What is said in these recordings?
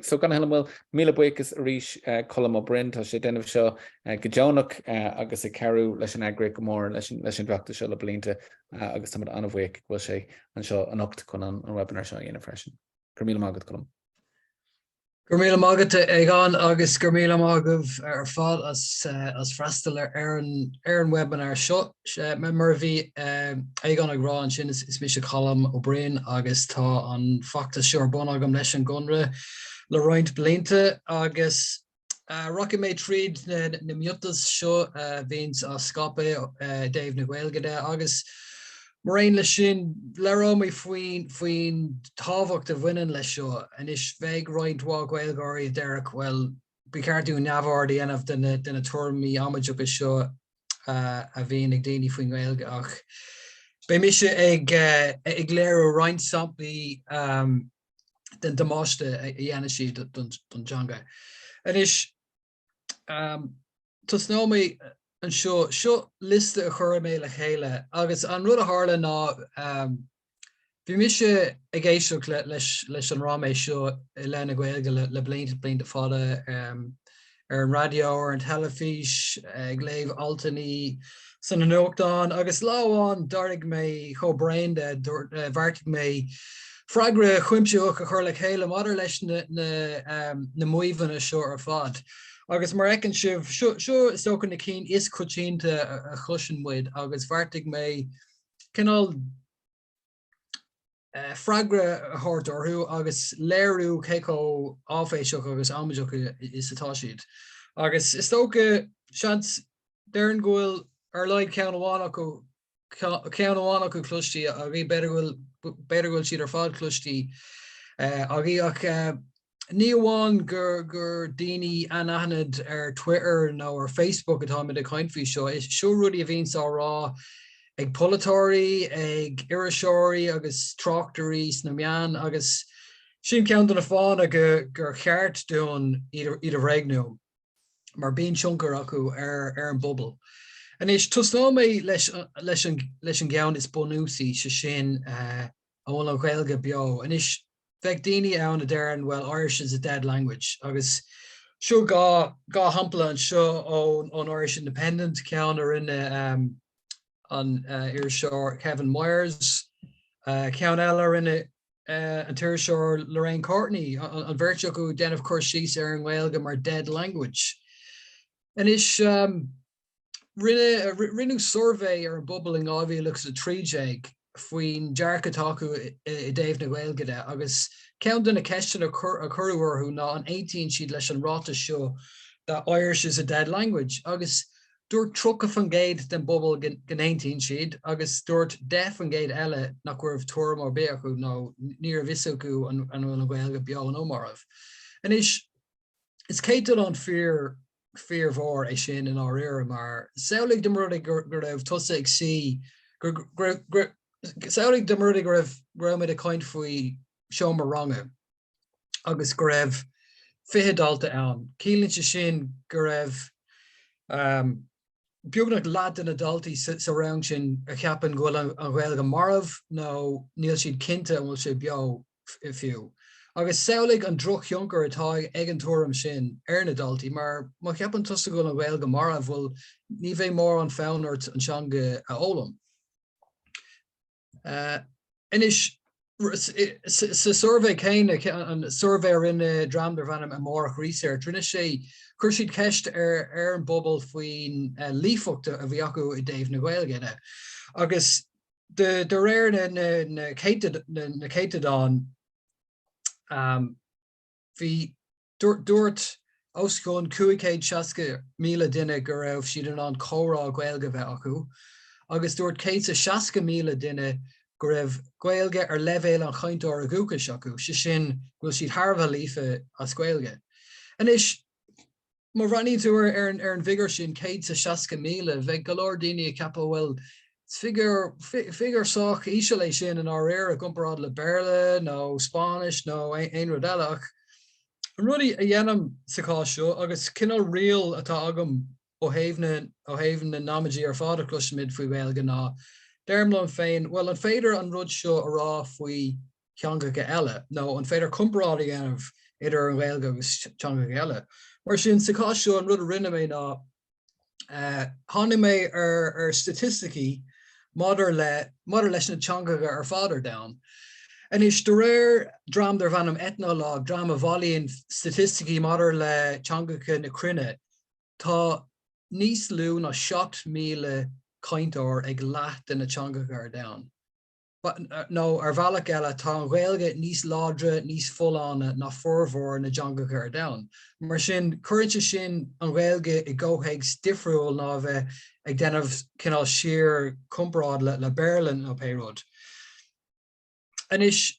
So gan a thuilleadh moill, míle buíochas arís Colm Ó Broin, tá sé ag déanamh seo go deonach agus ag cabhrú leis an eagraíocht go mór leis an bhfeachtas seo le blianta agus táimid an-bhuíoch go bhfuil sé anseo anocht chun an webinar seo a dhéanamh freisin. Go raibh míle maith agat, Colm. Go raibh míle maith agat, a Aogáin, agus go raibh míle maith agaibh ar fad as freastal ar an webinar seo. Mar a bhí Aogán ag rá ansin, is mise Colm Ó Broin agus tá an feachtas seo ar bun agam leis an gConradh le roinnt blianta agus rachaidh mé tríd na miotais seo a bhíonns á scaipeadh i dtaobh na Gaeilge de agus mar aon leis sin labhróidh mé faoin tábhacht a bhaineann leis seo. Anois bheadh roinnt mhaith Gaeilgeoirí a déarfadh bhuel ba cheart dúinn neamhaird a dhéanamh de na tuairimí amaideacha seo a bhíonn ag daoine faoin nGaeilge ach beidh mise ag ag léiriú roinnt samplaí den damáiste a dhéanann siad don teanga. Anois, tosnóidh mé anseo. Seo liosta a chuir mé le chéile agus an rud a tharla ná Bhí mise ag éisteacht leis an ráiméis seo i leith na Gaeilge le blianta, blianta fada, ar an raidió, ar an teilifís, ag léamh altanna sna nuachtáin agus lá amháin d'éirigh mé chomh bréan de, bheartaigh mé freagra cuimsitheach a chur le chéile maidir leis na maíomhanna seo ar fad. Agus mar a fheiceann sibh, seo is dócha na cinn is coitianta a chloiseann muid agus bheartaigh mé cineál freagra a thabhairt orthu agus léiriú cé chomh áiféiseach agus amaideach is atá siad. Agus is dócha, seans, déarfainn go bhfuil ar a laghad ceann amháin acu, ceann amháin acu cloiste agaibh, b'fhéidir go bhfuil, b'fhéidir go bhfuil siad ar fad cloiste agaibh ach Ní amháin gur daoine anaithnid ar Twitter nó ar Facebook atáimid ag caint faoi seo, seo rudaí a bhíonns á rá ag polaiteoirí, ag iriseoirí agus tráchtairí sna meáin agus sin ceann de na fáthanna gur cheart dúinn iad a bhréagnú mar bíonn tionchar acu ar an bpobal. Anois, tosnóidh mé leis an gceann is bunúsaí, sé sin an bhfuil an Ghaeilge beo. Anois, Bheadh daoine ann a deireann well Irish is a dead language agus seo 2 shampla anseo ón Irish Independent, ceann a rinne an iriseoir Kevin Myers, ceann eile a rinne an t-iriseoir Lorraine Courtney, an bheirt acu ag déanamh cur síos ar an nGaeilge mar dead language. Anois. Rinneadh suirbhé ar an bpobal in 2013 faoin dearcadh atá acu i dtaobh na Gaeilge de agus ceann de na ceisteanna a cuireadh orthu ná an aontaíonn siad leis an ráiteas seo that Irish is a dead language agus dúirt 30% den bpobal go n-aontaíonn siad agus dúirt 10% eile nach raibh tuairim ar bith acu nó ní raibh fhios acu an bhfuil an Ghaeilge beo nó marbh. Anois, is céatadán fíor fíormhór é sin i ndáiríre mar samhlaigh dá mba rud é go raibh tusa ag suí go raibh samhlaigh dá mba rud é go raibh go raibh muid ag caint faoi seomra ranga agus go raibh 20 dalta ann. Ciallaíonn sé sin go raibh beagnach leath de na daltaí sa rang sin a cheapann go bhfuil an Ghaeilge marbh nó níl siad cinnte an bhfuil sé beo fiú. Agus samhlaigh an drochthionchar atá ag an tuairim sin ar na daltaí, mar má cheapann tusa go bhfuil an Ghaeilge marbh, bhuel, ní bheidh mórán fonn ort an teanga a fhoghlaim. Anois, sa suirbhé céanna, an suirbhé a rinne dream darb ainm Amárach Research, rinne sé, chuir siad ceist ar ar an bpobal faoin líofacht a bhí acu i dtaobh na Gaeilge de. Agus De réir na céatadán, bhí, dúirt os cionn 560,000 duine go raibh siad in ann comhrá Gaeilge a bheith acu agus dúirt 160,000 duine go raibh Gaeilge ar leibhéal an chainteora dhúchais acu, sé sin go bhfuil siad thar a bheith líofa as Gaeilge. Anois, Má bhreathnaíonn tú ar an bhfigiúr sin, 160,000, bheadh go leor daoine ag ceapadh, bhuel, is figiúr sách íseal é sin i ndáiríre i gcomparáid le Béarla nó Spáinnis nó aon rud eile. Ach an rud a dhéanaim sa chás seo, agus cineál riail atá agam ó thaobh na ó thaobh na n-amaidí ar fad a chloisimid faoi Ghaeilge ná, deirim liom féin, bhuel, an féidir an rud seo a rá faoi theangacha eile, nó an féidir comparáid a dhéanamh? idir an Ghaeilge agus teangacha eile. Mar sin, sa chás seo, an rud a rinne mé ná tháinig mé ar staitisticí maidir le maidir leis na teangacha ar fad ar domhan. Anois, de réir dream darb ainm Ethnologue, dream a bhailíonn staitisticí maidir le teangacha na cruinne, tá níos lú ná 7,000 cainteoir ag leath de na teangacha ar domhan. Nó ar bhealach eile, tá an Ghaeilge níos láidre, níos folláine ná formhór na dteangacha ar domhan. Mar sin, cuireann sé sin an Ghaeilge i gcomhthéacs difriúil ná a bheith ag déanamh cineál siar comparáid le Béarla nó pé rud. Anois,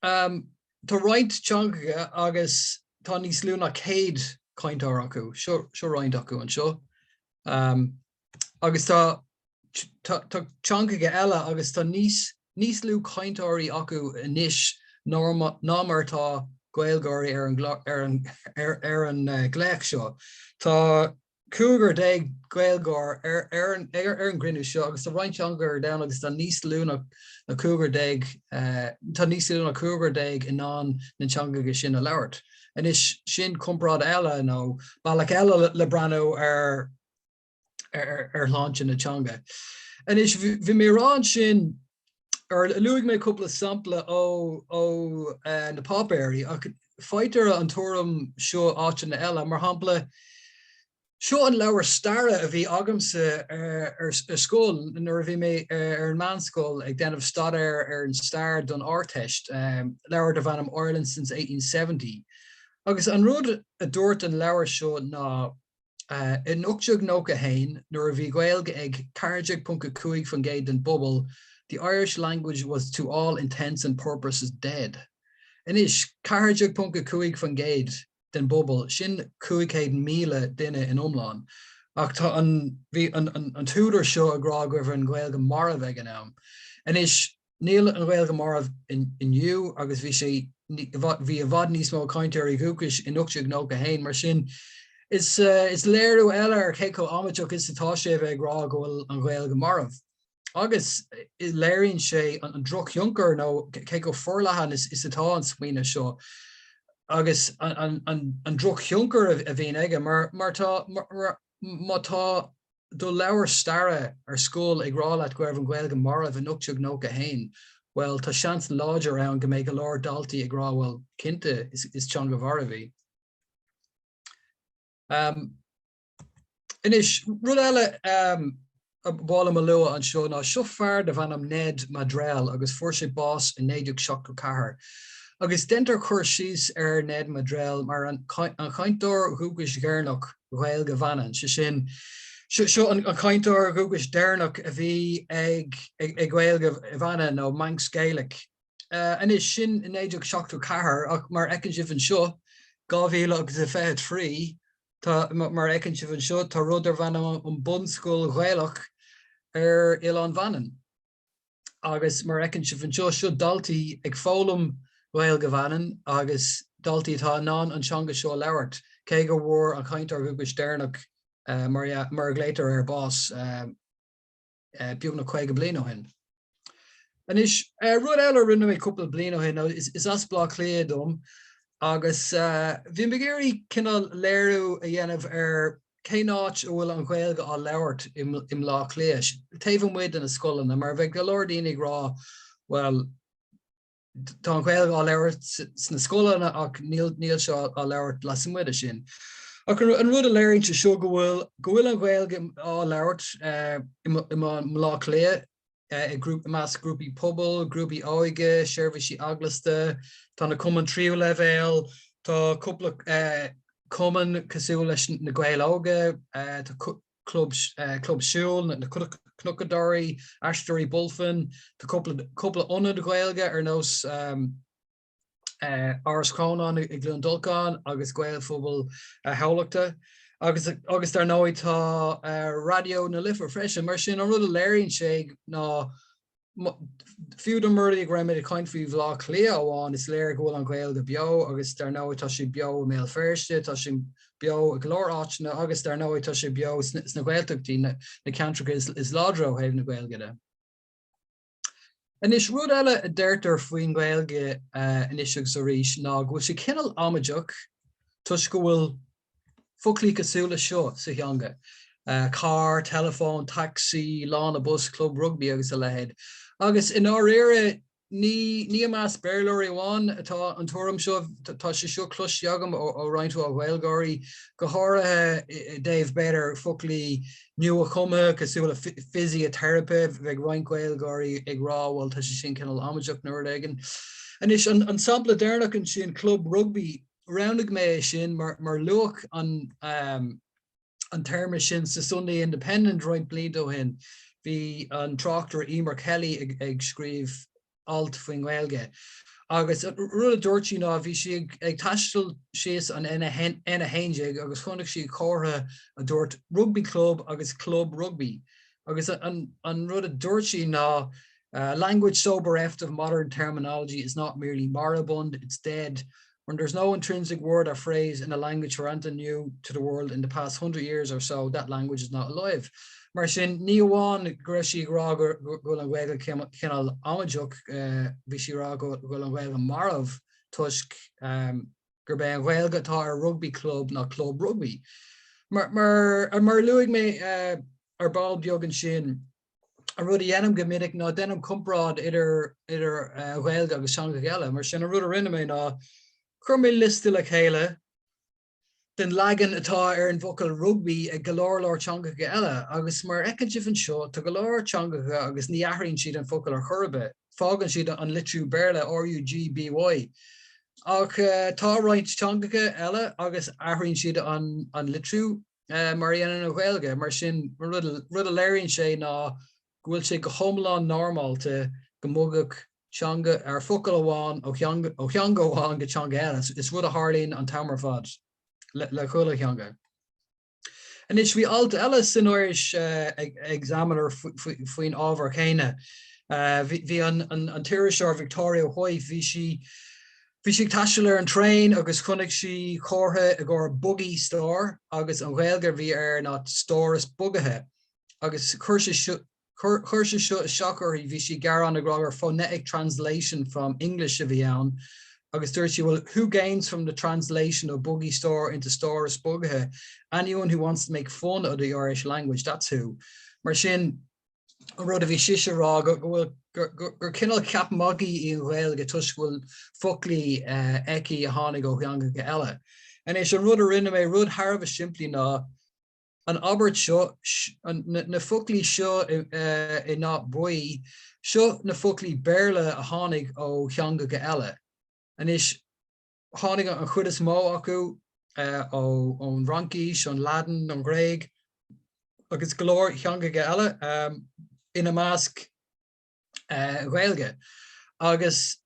tá roinnt teangacha agus tá níos lú ná 100 cainteoir acu. Seo roinnt acu anseo. Agus tá tá teangacha eile agus tá níos níos lú cainteoirí acu anois ná mar atá Gaeilgeoirí ar an ar an ar an nglaoch seo. Tá 15 Gaeilgeoir ar ar an ar an gcruinniú seo agus tá roinnt teangacha ar domhan agus tá níos lú ná 15 tá níos lú ná 15 in ann na teangacha sin a labhairt. Anois sin comparáid eile nó bealach eile le breathnú ar ar shláinte na teanga. Anois, bhí mé ag rá ansin, or luaigh mé cúpla sampla ó ó na páipéirí, ach faightear an tuairim seo áiteanna eile. Mar shampla, seo an leabhar staire a bhí agamsa ar scoil nuair a bhí mé ar an meánscoil ag déanamh staidéar ar an stair don Ardteist, leabhar darb ainm Ireland since 1870. Agus an rud a dúirt an leabhar seo ná, In 1891, nuair a bhí Gaeilge ag 14.5% den bpobal, the Irish language was to all intents and purposes dead. Anois, 14.5% den bpobal, sin 500,000 duine in iomlán. Ach tá an, bhí an, an t-údar seo ag rá go raibh an Ghaeilge marbh ag an am. Anois, Níl an Ghaeilge marbh inniu agus bhí sé bhí i bhfad níos mó cainteoirí dúchais in 1891, mar sin is is léiriú eile ar cé chomh amaideach is atá sé a bheith ag rá go bhfuil an Ghaeilge marbh. Agus léiríonn sé an drochthionchar nó cé chomh forleathan is is atá an smaoineamh seo agus an an an drochthionchar a bhíonn aige mar mar tá má tá do leabhar staire ar scoil ag rá leat go raibh an Ghaeilge marbh in 1891, bhuel, tá seans láidir ann go mbeidh go leor daltaí ag rá bhuel, cinnte, is teanga mharbh í. Anois, rud eile a ba mhaith liom a lua anseo ná seo fear darb ainm Ned Maddrell agus fuair sé bás i 1974. Agus deintear cur síos ar Ned Maddrell mar an chainteoir dhúchais dheireanach Ghaeilge Mhanann, sé sin, seo an cainteoir dhúchais deireanach a bhí ag Gaeilge Mhanann nó Manx Gaelic. Anois, sin i 1974 ach mar a fheiceann sibh anseo, 2023, tá, mar a fheiceann sibh anseo, tá rud darb ainm an Bunscoil Ghaelach ar Oileán Mhanann. Agus mar a fheiceann sibh anseo, seo daltaí ag foghlaim Ghaeilge Mhanann agus daltaí atá in ann an teanga seo a labhairt, cé go bhfuair an cainteoir dhúchais deireanach, mar a ghlaotar air, bás beagnach 50 bliain ó shin. Anois, rud eile a rinne mé cúpla bliain ó shin, is as Baile Átha Cliath dom, agus bhí mé ag iarraidh cineál léiriú a dhéanamh ar Cén áit a bhfuil an Ghaeilge á labhairt i mBaile Átha Cliath, taobh amuigh de na scoileanna? Mar bheadh go leor daoine ag rá, bhuel, tá an Ghaeilge á labhairt sna scoileanna ach níl níl sé á labhairt lasmuigh de sin. Ach an rud a léiríonn sé seo go bhfuil go bhfuil an Ghaeilge á labhairt i mBaile Átha Cliath, i measc grúpaí pobail, grúpaí óige, seirbhísí eaglasta, tá na cumainn tríú leibhéal, tá cúpla cumann cosúil leis na Gaeil Óga, tá club club siúil, na Cnocadóirí, Aisteoirí Bulfin, tá cúpla cúpla ionad Gaeilge ar nós Áras Chrónáin i gCluain Dolcáin agus Gaelphobal Thamhlachta. Agus agus dar ndóigh tá Raidió na Life freisin. Mar sin an rud a léiríonn sé ná fiú dá mba rud é go raibh muid ag caint faoi Bhaile Átha Cliath amháin, is léir go bhfuil an Ghaeilge beo agus dar ndóigh tá sé beo i mBéal Feirste, tá sé beo i go leor áiteanna agus dar ndóigh tá sé beo sna Gaeltachtaí, na ceantracha is láidre ó thaobh na Gaeilge de. Anois, rud eile a deirtear faoin nGaeilge anois agus arís ná go bhfuil sé cineál amaideach toisc go bhfuil foclaí cosúil le seo sa theanga, carr, teileafón, tacsaí, lána bus, club rugbaí agus a leithéid. Agus i ndáiríre, ní i measc Béarlóirí amháin atá an tuairim seo, tá sé seo cloiste agam ó roinnt mhaith Gaeilgeoirí, go háirithe i dtaobh, b'fhéidir, foclaí nua-chumtha cosúil le fisiteiripe, bheadh roinnt Gaeilgeoirí ag rá bhuel tá sé sin cineál amaideach nó rud éigin. Anois, an sampla deireanach ansin, club rugbaí, Roghnaigh mé é sin mar luadh an téarma sin sa Sunday Independent roinnt blianta ó shin. Bhí an tráchtaire Emer Kelly ag scríobh alt faoin nGaeilge agus an rud a dúirt sí ná bhí sí ag taisteal síos an N11 agus chonaic sí comhartha a dúirt 'Rugby Club' agus 'Club Rugby' agus an rud a dúirt sí ná 'Language so bereft of modern terminology is not merely moribund, it's dead. When there's no intrinsic word or phrase in a language for anything new to the world in the past hundred years or so, that language is not alive. Mar sin, ní amháin go raibh sí ag rá go bhfuil an Ghaeilge cineál amaideach, bhí sí ag rá go bhfuil an Ghaeilge marbh toisc gurb é an Ghaeilge atá ar rugby club ná club rugbaí. Mar a luaigh mé ar ball beag ansin, an rud a dhéanaim go minic ná déanaim comparáid idir idir Ghaeilge agus teangacha eile. Mar sin an rud a rinne mé ná chuir mé liosta le chéile den leagan atá ar an bhfocal rugbaí ag go leor leor teangacha eile agus mar a fheiceann sibh anseo tá go leor teangacha agus ní athraíonn siad an focal ar chor ar bith, fágann siad an litriú Béarla RUGBY. Ach tá roinnt teangacha eile agus athraíonn siad an an litriú. mar a dhéanann an Ghaeilge. Mar sin, rud a léiríonn sé ná go bhfuil sé go hiomlán normálta go mbogfadh teanga, ar focal amháin ó theanga amháin go teanga eile. Is rud a tharlaíonn an t-am ar fad le chuile theanga. Anois, bhí alt eile san Irish Examiner faoin ábhar céanna. Bhí an t-iriseoir Victoria White, bhí sí Bhí sí ag taisteal ar an traein agus chonaic sí comhartha i gcomhair buggy store agus an Ghaeilge a bhí air ná stóras bugaithe agus chuir sé seo chuir sé seo isteach uirthi, bhí sí ag gearán ag rá gur phonetic translation from English a bhí ann agus dúirt sí well who gains from the translation of buggy store into stóras bugaithe? Anyone who wants to make fun of the Irish language, that's who. Mar sin an rud a bhí sise a rá go bhfuil gur cineál ceap magaidh í an Ghaeilge toisc go bhfuil foclaí aici a tháinig ó theangacha eile. Anois, an rud a rinne mé, rud thar a bheith simplí ná an abairt seo, na foclaí seo i ndath buí, seo na foclaí Béarla a tháinig ó theangacha eile. Anois, Tháinig an chuid is mó acu ón bhFraincis, ón Laidin, ón Ghréig agus go leor theangacha eile, ina measc Ghaeilge. Agus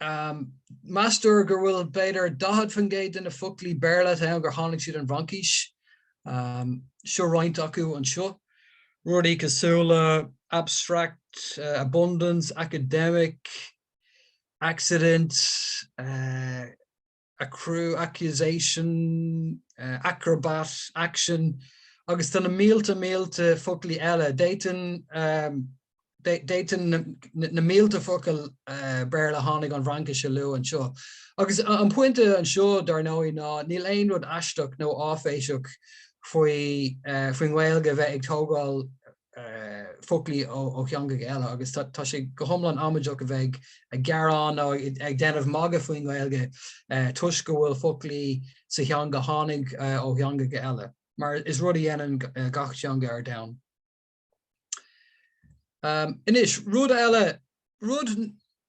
meastar go bhfuil b'fhéidir 40% de na foclaí Béarla atá ann gur tháinig siad ón bhFraincis. Seo roinnt acu anseo. Rudaí cosúil le abstract, abundance, academic, accident, accrue, accusation, acrobat, action agus tá na mílte mílte foclaí eile. D'fhéadfainn d'fhéadfainn na mílte focal Béarla a tháinig ón bhFraincis a lua anseo. Agus an pointe anseo, dar ndóigh, ná níl aon rud aisteach nó áiféiseach faoi faoin nGaeilge a bheith ag tógáil foclaí ó theangacha eile agus tá sé go hiomlán amaideach a bheith ag gearán nó ag déanamh magadh faoin nGaeilge toisc go bhfuil foclaí sa theanga a tháinig ó theangacha eile, mar is rud a dhéanann gach teanga ar domhan. Anois, rud eile, rud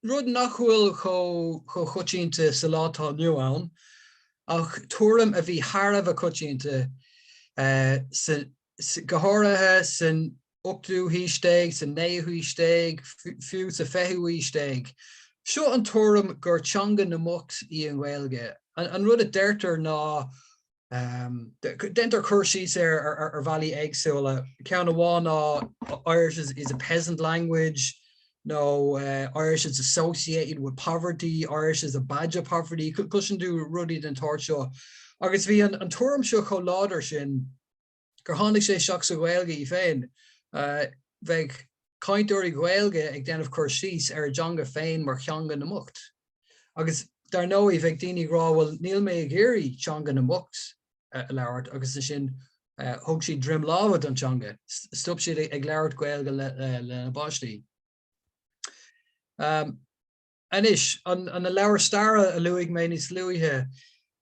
rud nach bhfuil chomh coitianta sa lá atá inniu ann, ach tuairim a bhí thar a bheith coitianta sa go háirithe san ochtú haois déag, sa naoú haois déag, fiú sa fichiú haois déag. Seo an tuairim gur teanga na mbocht í an Ghaeilge. An rud a deirtear ná, déantar cur síos air ar bhealaí éagsúla. Ceann amháin ná Irish is a peasant language nó Irish is associated with poverty, Irish is a badge of poverty. Cloiseann tú rudaí den tsórt seo. Agus bhí an tuairim seo chomh láidir sin gur tháinig sé isteach sa Ghaeilge í féin. Bheadh. Cainteoirí Gaeilge ag déanamh cur síos ar a dteanga féin mar theanga na mbocht. Agus dar ndóigh bheadh daoine ag rá bhuel níl mé ag iarraidh teanga na mbocht a labhairt agus ansin thug siad droim láimhe don teanga, stop siad ag labhairt Gaeilge lena bpáistí. Anois, an leabhar staire a luaigh mé níos luaithe,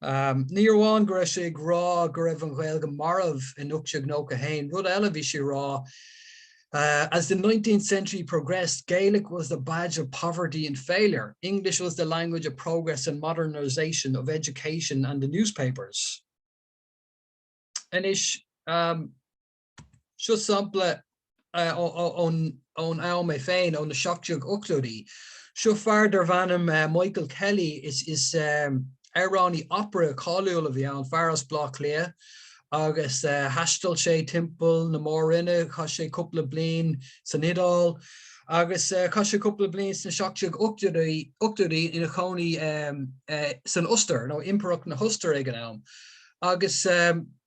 ní amháin go raibh sé ag rá go raibh an Ghaeilge marbh in 1891, rud eile bhí sé ag rá, As the 19th century progressed, Gaelic was the badge of poverty and failure. English was the language of progress and modernisation of education and the newspapers. Anois, Seo sampla ón am é féin, ó na 1780idí. Seo fear darbh ainm Michael Kelly, is amhránaí opera cáiliúil a bhí ann, fear as Baile Átha Cliath, agus thaistil sé timpeall na Mór-Roinne, chaith sé cúpla bliain san Iodáil, agus chaith sé cúpla bliain sna 1780idí ina chónaí san Ostair, nó Impireacht na hOstaire ag an am. Agus.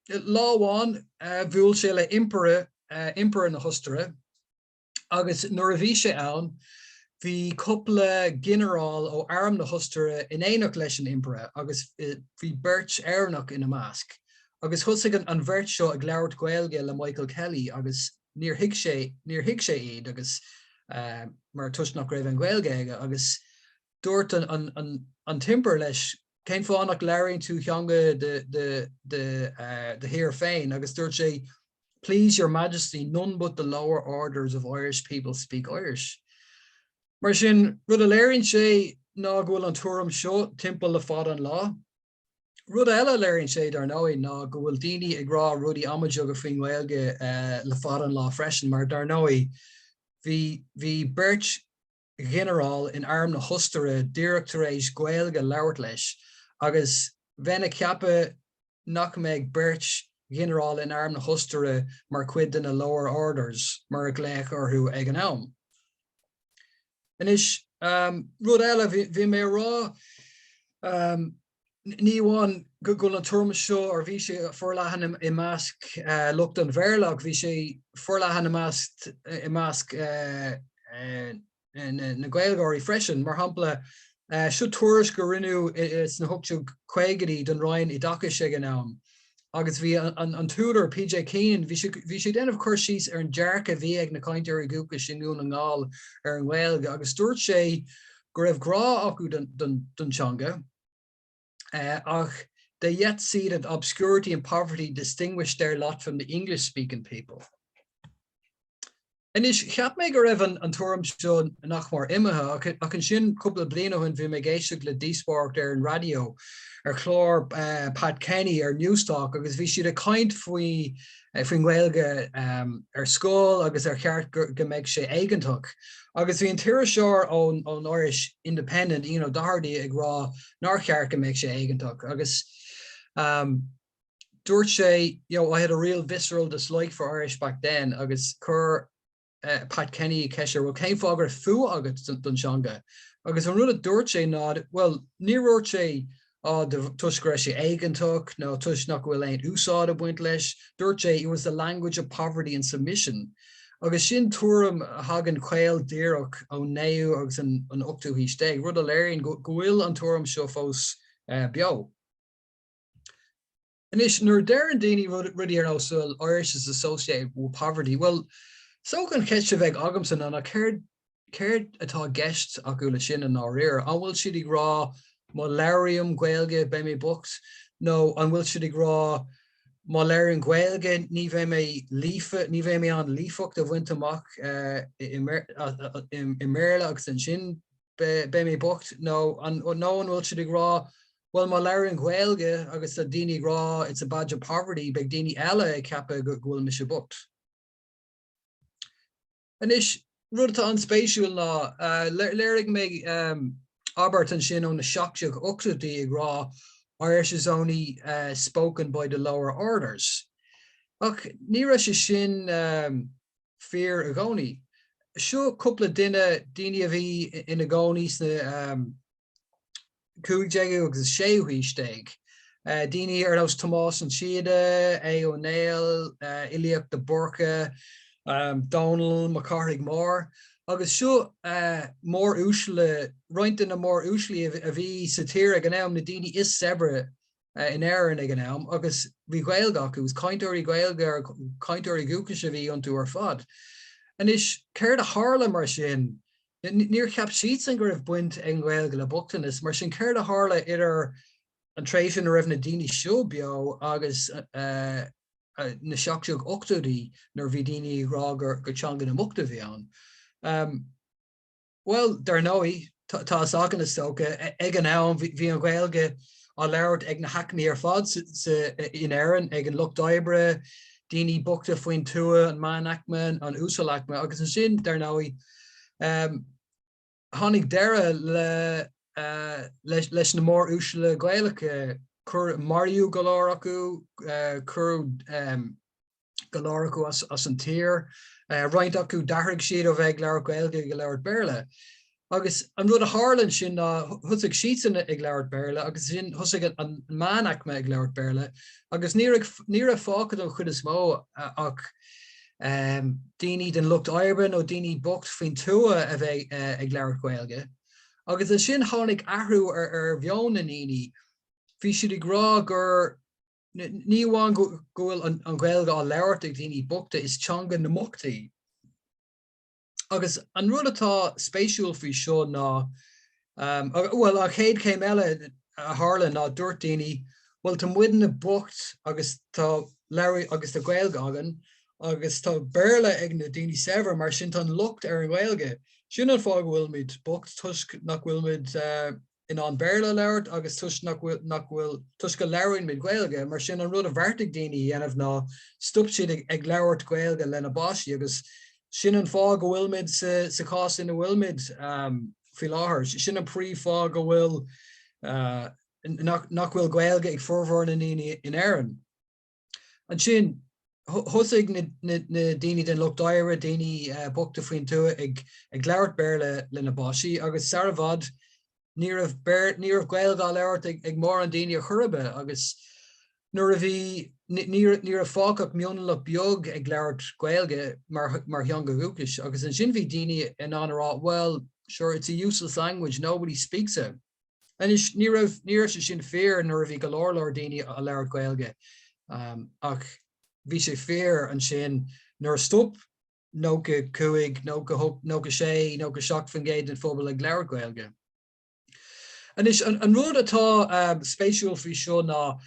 Lá amháin bhuail sé le Impire, Impire na hOstaire, agus nuair a bhí sé ann bhí cúpla ginearál ó arm na hOstaire in éineacht leis an Impire agus bhí beirt Éireannach ina measc. Agus thosaigh an bheirt seo ag labhairt Gaeilge le Michael Kelly agus níor thuig sé, níor thuig sé iad agus mar toisc nach raibh aon Ghaeilge aige agus dúirt an tImpire leis Cén fáth nach labhraíonn tú teanga do thír féin? Agus dúirt sé, Please your Majesty, none but the lower orders of Irish people speak Irish. Mar sin, rud a léiríonn sé ná go bhfuil an tuairim seo timpeall le fada an lá. Rud eile a léiríonn sé, dar ndóigh, ná go bhfuil daoine ag rá rudaí amaideacha faoin nGaeilge le fada an lá freisin, mar dar ndóigh, bhí bhí beirt ghinearál in arm na hOstaire díreach tar éis Gaeilge a labhairt leis agus bheinn ag ceapadh nach mbeadh beirt ghinearál in arm na hOstaire mar chuid de na lower orders mar a glaodh orthu ag an am. Anois, rud eile, bhí mé a rá, Ní amháin go bhfuil an tuairim seo, or bhí sé forleathan i measc lucht an Bhéarla, ach bhí sé forleathan i measc i measc na Gaeilgeoirí freisin. Mar shampla, seo tuairisc a rinneadh sna 1850idí don Roinn Oideachais ag an am, agus bhí an t-údar, P.J. Keenan, bhí sé bhí sé ag déanamh cur síos ar an dearcadh a bhí ag na cainteoirí dúchais i nDún na nGall ar an nGaeilge, agus dúirt sé go raibh grá acu don teanga, ach they yet see that obscurity and poverty distinguish their lot from the English-speaking people. Anois, cheap mé go raibh an tuairim seo nach mór imithe, ach ansin cúpla bliain ó shin bhí mé ag éisteacht le díospóireacht ar an raidió ar chlár Pat Kenny ar Newstalk agus bhí siad ag caint faoi faoin nGaeilge ar scoil agus ar cheart go mbeadh sé éigeantach. Agus bhí an t-iriseoir ón Irish Independent, Ian O'Doherty, ag rá nár cheart go mbeadh sé éigeantach. Agus dúirt sé, you know, I had a real visceral dislike for Irish back then agus chuir Pat Kenny ceist air, bhuel cén fáth go raibh fuath agat don teanga? Agus an rud a dúirt sé ná, bhuel, níor dhúirt sé á toisc go raibh sé éigeantach nó toisc nach bhfuil aon úsáid ag baint leis, dúirt sé it was the language of poverty and submission. Agus sin tuairim a thagann caol díreach ón naoú agus an ochtú haois déag, rud a léiríonn go bhfuil an tuairim seo fós beo. Anois, nuair a deireann daoine rudaí ar nós, well, Irish is associated with poverty, bhuel, is dócha an cheist a bheidh agamsa ná ná céard, céard atá i gceist acu le sin i ndáiríre? An bhfuil siad ag rá má labhraím Gaeilge beidh mé bocht? Nó an bhfuil siad ag rá má labhraím Gaeilge ní bheidh mé líofa, ní bheidh mé in ann líofacht a bhaint amach i mBéarla agus ansin beidh mé bocht nó an nó an bhfuil siad ag rá bhuel má labhraím Gaeilge agus tá daoine ag rá it's a badge of poverty beidh daoine eile ag ceapadh go bhfuil mise bocht. Anois rud atá an-spéisiúil ná léirigh mé abairt ansin ó na 1780idí ag rá Irish is only spoken by the lower orders. Ach ní raibh sé sin fíor i gcónaí. Seo cúpla duine, daoine a bhí ina gcónaí sna 15ú agus 16ú haois. Daoine ar nós Tomás an tSíoda, Aodh Ó Néill, Uilíoch de Búrca. Dónall Mac Cárthaigh Mór, agus seo móruaisle, roinnt de na móruaislí a bhí sa tír ag an am, na daoine is saibhre in Éirinn ag an am, agus bhí Gaeilge acu, is cainteoirí Gaeilge, cainteoirí dúchais a bhí iontu ar fad. Anois, céard a tharla mar sin? Níor cheap siadsan go raibh baint ag an Ghaeilge le bochtanas, mar sin céard a tharla idir an tréimhse ina raibh na daoine seo beo agus na 1780idí nuair a bhí daoine ag rá gur teanga na mbocht a bhí ann? Bhuel, dar ndóigh, tá fhios againn is dócha, ag an am bhí an Ghaeilge á labhairt ag na haicmí ar fad in Éirinn, ag an lucht oibre, daoine bochta faoin tuath, an meánaicme, an uasalaicme agus ansin, dar ndóigh, tháinig deireadh le leis na móruaisle Gaelacha, cuireadh, maraíodh go leor acu, cuireadh go leor acu as an tír, roinnt acu d'athraigh siad ó bheith ag labhairt Gaeilge go labhairt Béarla. Agus an rud a tharla ansin ná thosaigh siadsan ag labhairt Béarla agus ansin thosaigh an meánaicme ag labhairt Béarla agus ní raibh ní raibh fágtha don chuid is mó ach daoine den lucht oibre nó daoine bocht faoin tuath a bheith ag labhairt Gaeilge. Agus ansin tháinig athrú ar mheon na ndaoine. Bhí siad ag rá gur ní amháin go bhfuil an Ghaeilge á labhairt ag daoine bochta, is teanga na mbocht í. Agus an rud atá spéisiúil faoi seo ná, bhuel, an chéad chéim eile a tharla ná dúirt daoine, bhuel, tá muidne bocht agus tá labhairt agus tá Gaeilge againn agus tá Béarla ag na daoine saibhir, mar sin tá an locht ar an Ghaeilge. Sin an fáth go bhfuilimid bocht, toisc nach bhfuilimid in ann Béarla a labhairt agus toisc nach bhfuil, nach bhfuil, toisc go labhraímid Gaeilge. Mar sin, an rud a bheartaigh daoine a dhéanamh ná stop siad ag, ag labhairt Gaeilge lena bpáistí agus sin an fáth go bhfuilimid sa, sa chás ina bhfuilimid faoi láthair. Sin an príomhfháth go bhfuil, nach, nach bhfuil Gaeilge ag formhór na ndaoine in Éirinn. Ansin, thosaigh na daoine den lucht oibre, daoine bochta faoin tuath, ag labhairt Béarla lena bpáistí agus sara bhfad ní raibh ní raibh Gaeilge á labhairt ag mórán daoine ar chor ar bith agus nuair a bhí ní raibh fágtha ach mionlach beag ag labhairt Gaeilge mar mar theanga dhúchais agus ansin bhí daoine in ann a rá well, sure, it's a useless language, nobody speaks it. Anois, ní raibh, ní raibh sé sin fíor nuair a bhí go leor leor daoine á labhairt Gaeilge, ach bhí sé fíor ansin nuair a stop 95, 98, 96, 97% den phobal ag labhairt Gaeilge. Anois, an rud atá spéisiúil faoi seo ná,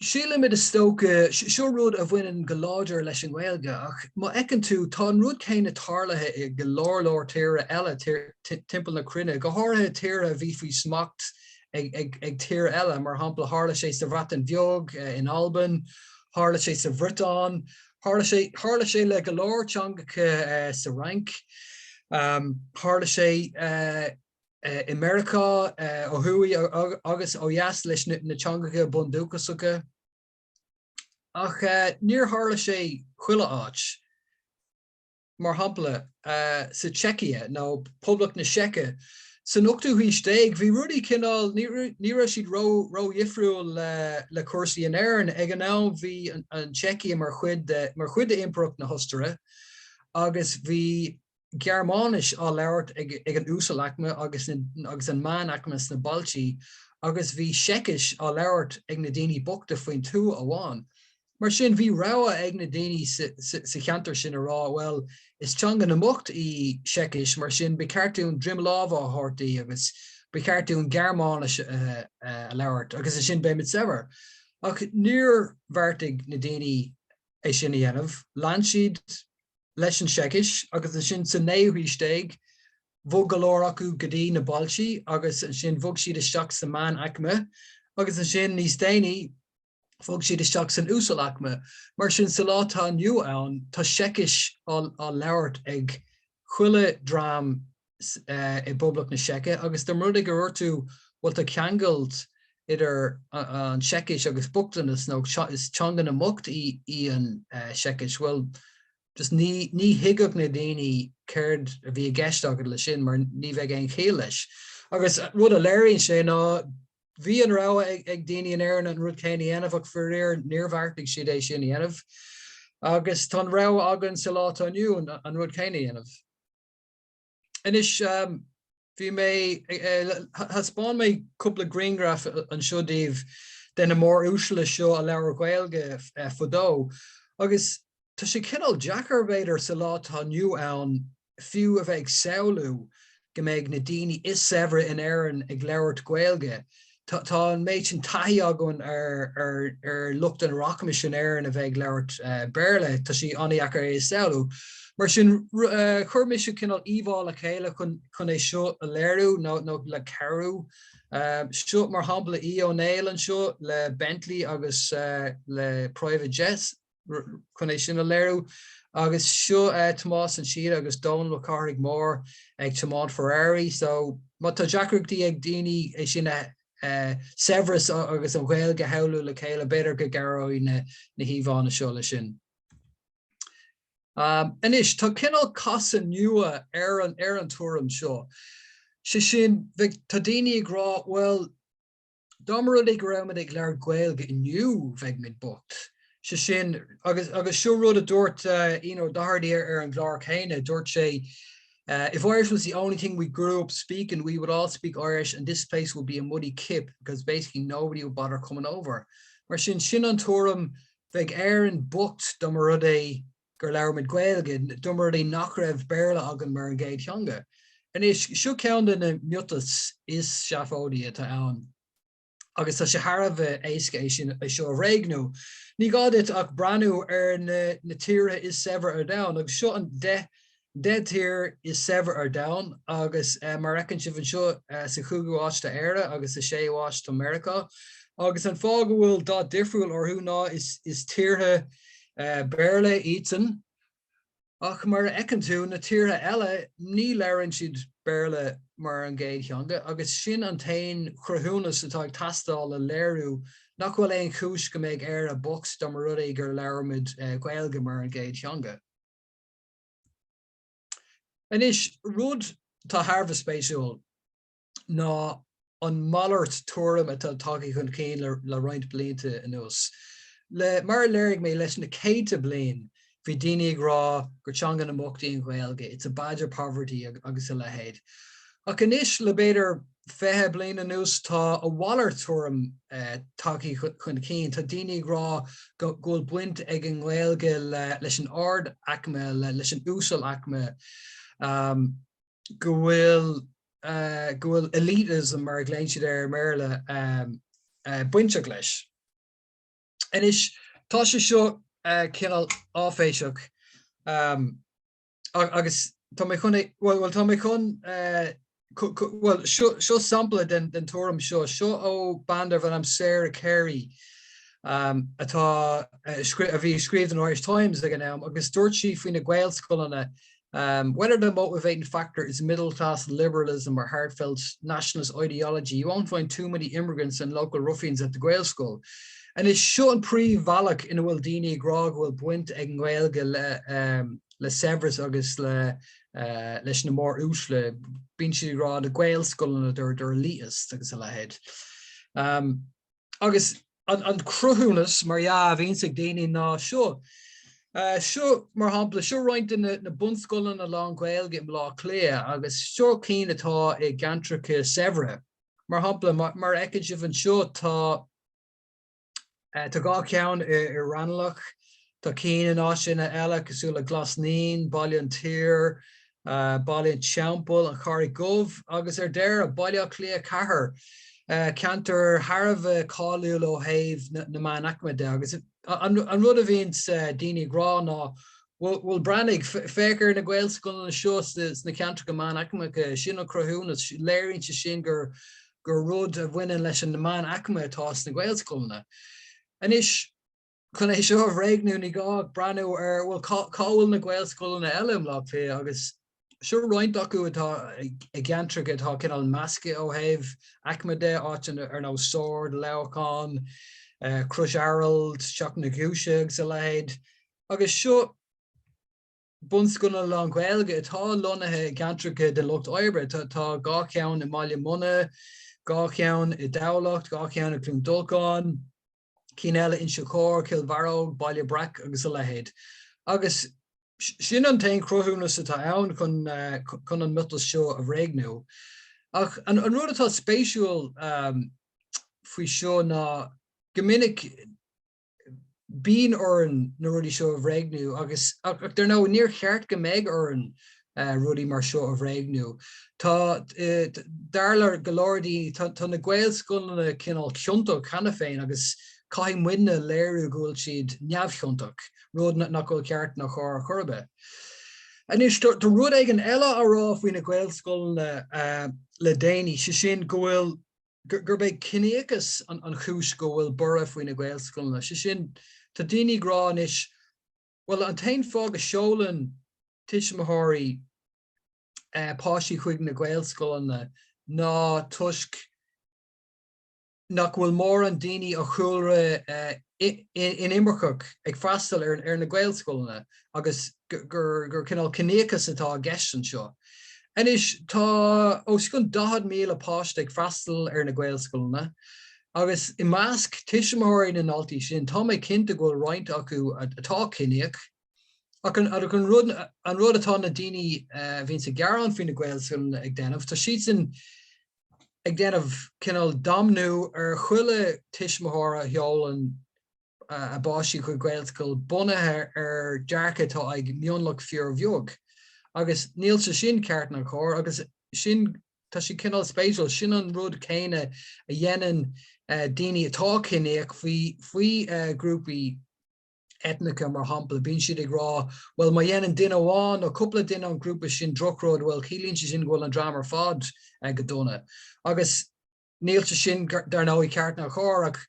Sílimid is dócha, seo rud a bhaineann go láidir leis an nGaeilge, ach má fheiceann tú, tá an rud céanna tarlaithe i go leor leor tíortha eile timpeall na cruinne, go háirithe tíortha a bhí faoi smacht ag tír eile, mar shampla tharla sé sa Bhreatain Bheag, in Albain, tharla sé sa Bhriotáin, tharla sé, tharla sé le go leor teangacha sa Fhrainc, tharla sé i Meiriceá ó thuaidh agus ó dheas leis na teangacha bundúchasacha. Ach níor tharla sé chuile áit. Mar shampla, sa tSeicia, nó Poblacht na Seice, san ochtú haois déag, bhí rudaí cineál, ní raibh siad ró-dhifriúil le cúrsaí in Éirinn. Ag an am bhí an tSeicia mar chuid de, mar chuid d'Impireacht na hOstaire agus bhí Gearmáinis á labhairt ag an uasalaicme agus agus an meánaicme sna bailtí agus bhí Seicis á labhairt ag na daoine bochta faoin tuath amháin. Mar sin, bhí rogha ag na daoine sa cheantar sin a rá, bhuel, is teanga na mbocht í Seicis, mar sin ba cheart dúinn droim láimhe a thabhairt di agus ba cheart dúinn Gearmáinis a labhairt agus ansin beimid saibhir. Ach níor bheartaigh na daoine é sin a dhéanamh. Lean siad leis an tSeicis agus ansin sa naoú haois déag bhog go leor acu go dtí na bailtí agus ansin bhog siad isteach sa meánaicme agus ansin níos déanaí bhog siad isteach san uasalaicme. Mar sin sa lá atá inniu ann tá Seicis á labhairt ag chuile dream i bPoblacht na Seice agus dá mba rud é gur dhúirt tú bhuel tá ceangal idir an tSeicis agus bochtanas nó is teanga na mbocht í an tSeicis, bhuel just ní ní thuigfeadh na daoine céard a bhí i gceist agat leis sin mar ní bheadh aon chiall leis. Agus rud a léiríonn sé ná bhí an rogha ag daoine in Éirinn an rud céanna a dhéanamh ach faraor níor bheartaigh siad é sin a dhéanamh. Agus tá an rogha againn sa lá atá inniu an rud céanna a dhéanamh. Anois, bhí mé, thaispeáin mé cúpla grianghraf anseo daoibh de na móruaisle seo a labhair Gaeilge fadó agus tá sé cineál deacair, b'fhéidir, sa lá atá inniu ann fiú a bheith ag samhlú go mbeidh na daoine is saibhre in Éirinn ag labhairt Gaeilge. Tá an méid sin taithí againn ar lucht an rachmais in Éirinn a bheith ag labhairt Béarla, tá sé an-dheacair é a samhlú. Mar sin, chuir mise cineál íomhá le chéile chun é seo a léiriú nó le cabhrú. Seo mar shampla Aodh Ó Néill anseo le Bentley agus le private jet. chun é sin a léiriú. Agus seo Tomás an Síoda agus Dónall Ó Cárthaigh Mór ag tiomáint Ferrari. So má tá deacrachtaí ag daoine é sin a saibhreas agus an Ghaeilge a shamhlú le chéile, b'fhéidir go gcabhróidh na híomhánna seo leis sin. Anois, tá cineál casadh nua ar an ar an tuairim seo. Sé sin, tá daoine ag rá, bhuel, Dá mba rud é go raibh muid ag labhairt Gaeilge inniu bheadh muid bocht. Sé sin, agus agus seo rud a dúirt Ian O'Doherty ar an gclár céanna, dúirt sé If Irish was the only thing we grew up speaking, we would all speak Irish and this place would be a muddy kip because basically nobody would bother coming over. Mar sin, sin an tuairim, bheadh Éirinn bocht dá mba rud é gur labhair muid Gaeilge, dá mba rud é nach raibh Béarla againn mar an gcéad theanga. Anois, seo ceann de na miotais is seafóidí atá ann agus tá sé thar a bheith éasca é sin é seo a bhréagnú. Ní gá duit ach breathnú ar na na tíortha is saibhre ar domhan agus seo an 10 10 tír is saibhre ar domhan agus mar a fheiceann sibh anseo sa chúigiú háit tá Éire agus sa séú háit tá Meiriceá. Agus an fáth go bhfuil dath difriúil orthu ná is is tíortha Béarla iadsan, ach mar a fheiceann tú, na tíortha eile, ní labhrann siad Béarla mar an gcéad theanga, agus sin an t-aon chruthúnas atá ag teastáil le léiriú nach bhfuil aon chúis go mbeadh Éire bocht dá mba rud é gur labhair muid Gaeilge mar an gcéad theanga. Anois, rud atá thar a bheith spéisiúil. ná an malairt tuairim atá tagtha chun cinn le roinnt blianta anuas. Le, mar a léirigh mé, leis na céadta bliain bhí daoine ag rá gur teanga na mbocht í an Ghaeilge, it's a badge of poverty agus a leithéid. Ach anois, le b'fhéidir 20 bliain anuas, tá a mhalairt tuairim tagtha chun cinn. Tá daoine ag rá go bhfuil baint ag an nGaeilge leis an ard-aicme, leis an uasal-aicme, go bhfuil go bhfuil elitism, mar a ghlaonn siad air i mBéarla, bainteach leis. Anois, tá sé seo cineál áiféiseach agus tá mé chun é, bhuel, tá mé chun, bhuel, seo sampla den tuairim seo, seo ó bean darbh ainm Sarah Carey atá, a bhí ag scríobh don Irish Times ag an am agus dúirt sí faoi na Gaelscoileanna Whether the motivating factor is middle-class liberalism or heartfelt nationalist ideology, you won't find too many immigrants and local ruffians at the Gaelscoil. Anois, seo an príomhbhealach ina bhfuil daoine ag rá go bhfuil baint ag an nGaeilge le le saibhreas agus le leis na móruaisle. Bíonn siad ag rá na Gaelscoileanna, they're they're elitist agus a leithéid. Agus an cruthúnas, mar dhea, a bhíonns ag daoine ná seo. Seo, mar shampla, seo roinnt de na bunscoileanna lán-Ghaeilge i mBaile Átha Cliath agus seo cinn atá i gceantracha saibhre. Mar shampla, mar a fheiceann sibh anseo, tá tá 2 cheann i Raghnallach, tá cinn in áiteanna eile cosúil le Glas Naíon, Baile an tSaoir, Baile an Teampaill, An Charraig Dhubh agus ar deireadh, Baile Átha Cliath 4, ceantar thar a bheith cáiliúil ó thaobh na meánaicme de. Agus an rud a bhíonns daoine ag rá ná, bhuel breathnaigh, féach ar na Gaelscoileanna seo sna ceantracha meánaicmeacha, sin an cruthúnas, léiríonn sé sin gur rud a bhaineann leis an meánaicme atá sna Gaelscoileanna. Anois, Chun é seo a bhréagnú, ní gá ach breathnú ar, bhuel, cá bhfuil na Gaelscoileanna eile i mBleá Cliath agus seo roinnt acu atá i gceantracha atá cineál measctha ó thaobh aicme de, áiteanna ar nós Sord, Leamhcán, Crois Araild, Teach na Giúise agus a leithéid. Agus seo bunscoileanna lán-Ghaeilge atá lonnaithe i gceantracha den lucht oibre. Tá 2 cheann i mBaile Munna, 2 cheann i dTamhlacht, 2 cheann i gCluain Dolcáin. Cinn eile, Inse Chór, Cill Bharróg, Baile Breac agus a leithéid. Agus sin an t-aon chruthúnas atá ann chun chun an miotas seo a bhréagnú. Ach an rud atá spéisiúil faoi seo ná go minic bíonn orainn na rudaí seo a bhréagnú agus ach dar ndóigh níor cheart go mbeadh orainn rudaí mar seo a bhréagnú. Tá, dar le go leor daoine, tá na Gaelscoileanna cineál ciontach cheana féin agus caithfidh muidne léiriú go bhfuil siad neamhchiontach, rud nach bhfuil ceart ná cóir ar chor ar bith. Anois, tá rud éigin eile á rá faoi na Gaelscoileanna le déanaí, sé sin go bhfuil, gurb é ciníochas an chúis go bhfuil borradh faoi na Gaelscoileanna. Sé sin, tá daoine ag rá anois, bhuel, an t-aon fáth go seolann tuismitheoirí páistí chuig na Gaelscoileanna ná toisc nach bhfuil mórán daoine ó chúlra inimirceach ag freastal ar na Gaelscoileanna agus gur cineál ciníochas atá i gceist anseo. Anois tá os cionn 40,000 páiste ag freastal ar na Gaelscoileanna agus i measc tuismitheoirí na ndaltaí sin tá mé cinnte go bhfuil roinnt acu atá ciníoch. Ach an rud an rud atá na daoine a bhíonns ag gearán faoi na Gaelscoileanna ag déanamh, tá siadsan ag déanamh cineál damnú ar chuile tuismitheoir a sheolann a bpáistí chuig Gaelscoil bunaithe ar dearcadh atá ag mionlach fíorbheag. Agus níl sé sin ceart ná cóir agus sin tá sé cineál spéisiúil, sin an rud céanna a dhéanann daoine atá ciníoch faoi faoi ghrúpaí eitneacha, mar shampla, bíonn siad ag rá, bhuel, má dhéanann duine amháin nó cúpla duine ón ghrúpa sin drochrud, bhuel, ciallaíonn sé sin go bhfuil an dream ar fad go dona. Agus níl sé sin, dar ndóigh, ceart ná cóir, ach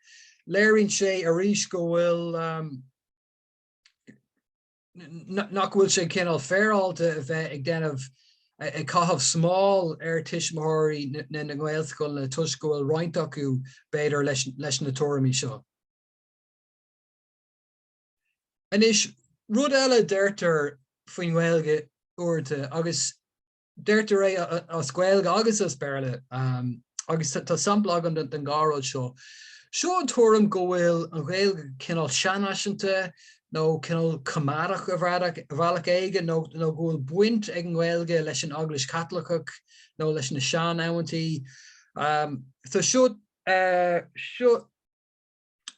léiríonn sé arís go bhfuil, nach bhfuil sé cineál féaráilte a bheith ag déanamh, ag caitheamh smál ar tuismitheoirí na nGaelscoileanna toisc go bhfuil roinnt acu, b'fhéidir, leis na tuairimí seo. Anois, rud eile a deirtear faoin nGaeilge uaireanta, agus deirtear é as Gaeilge agus as Béarla, agus tá sampla agam den dhá rud seo, seo an tuairim go bhfuil an Ghaeilge cineál seanfhaiseanta nó cineál coimeádach ar bhealach éigin nó go bhfuil baint ag an nGaeilge leis an Eaglais Chaitliceach nó leis na sean-amhantaí. So seo, seo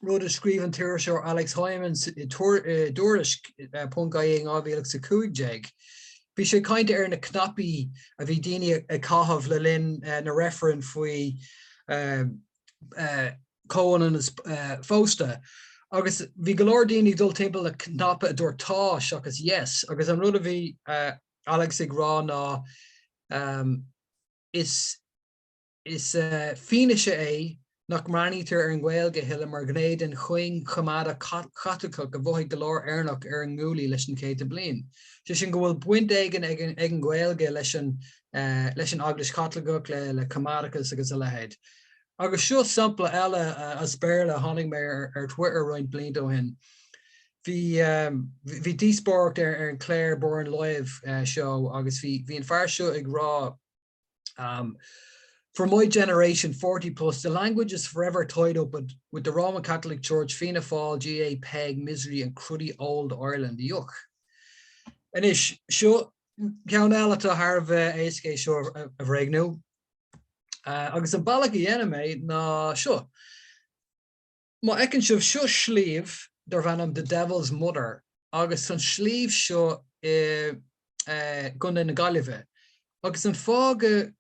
rud a scríobh an t-iriseoir Alex Hijmans i dTuairisc ponc ie in 2015. Bhí sé ag caint ar na cnaipí a bhí daoine ag caitheamh le linn na reifreann faoi chomhionannas phósta agus bhí go leor daoine ag dul timpeall le cnaipe a dúirt 'tá' seachas 'yes' agus an rud a bhí Alex ag rá ná is Is fianaise é nach mbreathnaítear ar an nGaeilge a thuilleadh mar ghné den chuing choimeádach Chaitliceach a mhothaigh go leor Éireannach ar a nguaillí leis na céadta bliain, sé sin go bhfuil baint éigin ag an nGaeilge leis an leis an Eaglais Chaitliceach, le coimeádachas agus a leithéid. Agus seo sampla eile as Béarla a tháinig mé ar Twitter roinnt blianta ó shin. Bhí bhí díospóireacht ar an Claire Byrne Live show agus bhí bhí an fear seo ag rá For my generation, 40 plus, the language is forever tied up with, with the Roman Catholic Church, Fianna Fáil, GAA, Peig, misery and cruddy old Ireland. Yuck. Anois, seo ceann eile atá thar a bheith éasca é seo a bhréagnú. Agus an bealach a dhéanaim é ná seo. Má fheiceann sibh, seo sliabh darb ainm The Devil's Mother agus an sliabh seo i gContae na Gaillimhe. Agus an fáth go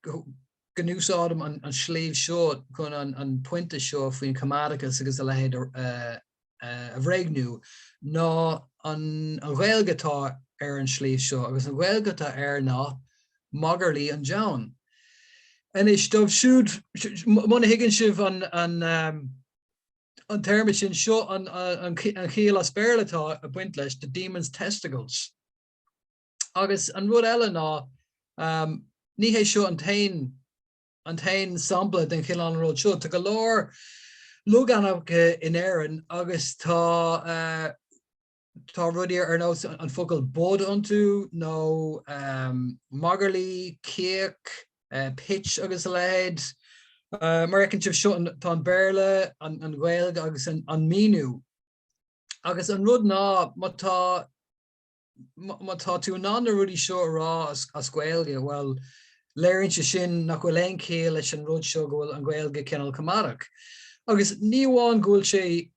go n-úsáidim an sliabh seo chun an pointe seo faoin choimeádachas agus a leithéid a bhréagnú ná an Ghaeilge atá ar an sliabh seo agus an Ghaeilge atá air ná Magairlí an Deamhain. Anois, dóibh siúd, muna thuigeann sibh an téarma sin, seo an chiall as Béarla atá ag baint leis, the demon's testicles. Agus an rud eile ná, ní hé seo an t-aon an t-aon sampla den chineál rud seo. Tá go leor logainmneacha in Éirinn agus tá Tá rudaí ar nós an focal bod iontu nó magairlí, cíoch, pitch agus a leithéid. Mar a fheiceann sibh seo tá an Béarla, an Ghaeilge agus an míniú. Agus an rud ná má tá má tá tú in ann na rudaí seo a rá as Gaeilge, bhuel, léiríonn sé sin nach bhfuil aon chiall leis an rud seo go bhfuil an Ghaeilge cineál coimeádach. Agus ní amháin go bhfuil sé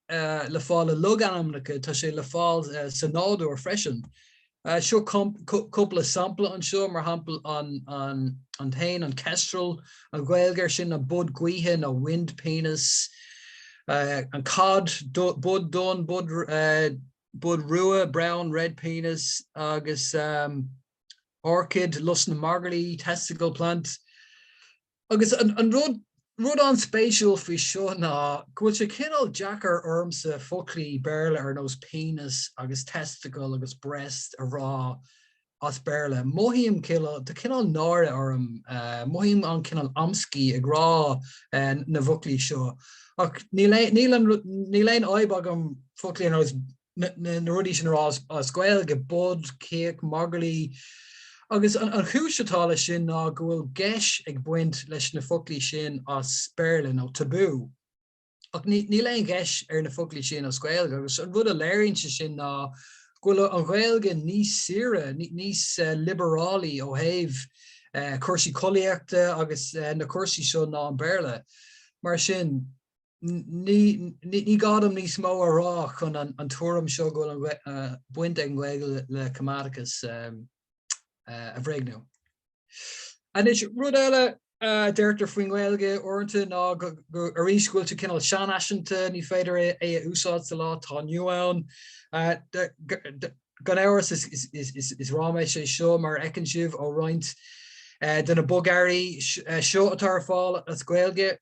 le fáil i logainmneacha, tá sé le fáil sa nádúr freisin. Seo cúpla sampla anseo, mar shampla an t-éan, an kestrel, an Ghaeilge air sin ná bod gaoithe nó wind penis, an cad, bod donn, bod Bod rua, brown, red penis, agus orchid, lus na magairlí, testicle plant. Agus an rud rud an-spéisiúil faoi seo ná go bhfuil sé cineál deacair ormsa foclaí Béarla ar nós penis agus testicle agus breast a rá as Béarla. Mothaím cineál, tá cineál náire orm, mothaím an cineál amscaí ag rá na bhfoclaí seo. Ach níl níl an níl aon fhadhb agam foclaí ar nós na na rudaí sin a rá as Gaeilge, bod, cíoch, magairlí. Agus an an chúis atá leis sin ná go bhfuil geis ag baint leis na foclaí sin as Béarla nó tabú. Ach níl aon gheis ar na foclaí sin as Gaeilge agus an rud a léiríonn sé sin ná go bhfuil an Ghaeilge níos saoire, níos liobarálaí ó thaobh cúrsaí collaíochta agus na cúrsaí seo ná an Béarla. Mar sin, ní gá dom níos mó a rá chun an tuairim seo go bhfuil baint ag an nGaeilge le coimeádachas a bhréagnú. Anois, rud eile a deirtear faoin nGaeilge uaireanta ná go, arís, go bhfuil sé cineál seanfhaiseanta, ní féidir é a úsáid sa lá atá inniu ann. Gan amhras is ráiméis é seo, mar a fheiceann sibh ó roinnt de na bogearraí seo atá ar fáil as Gaeilge.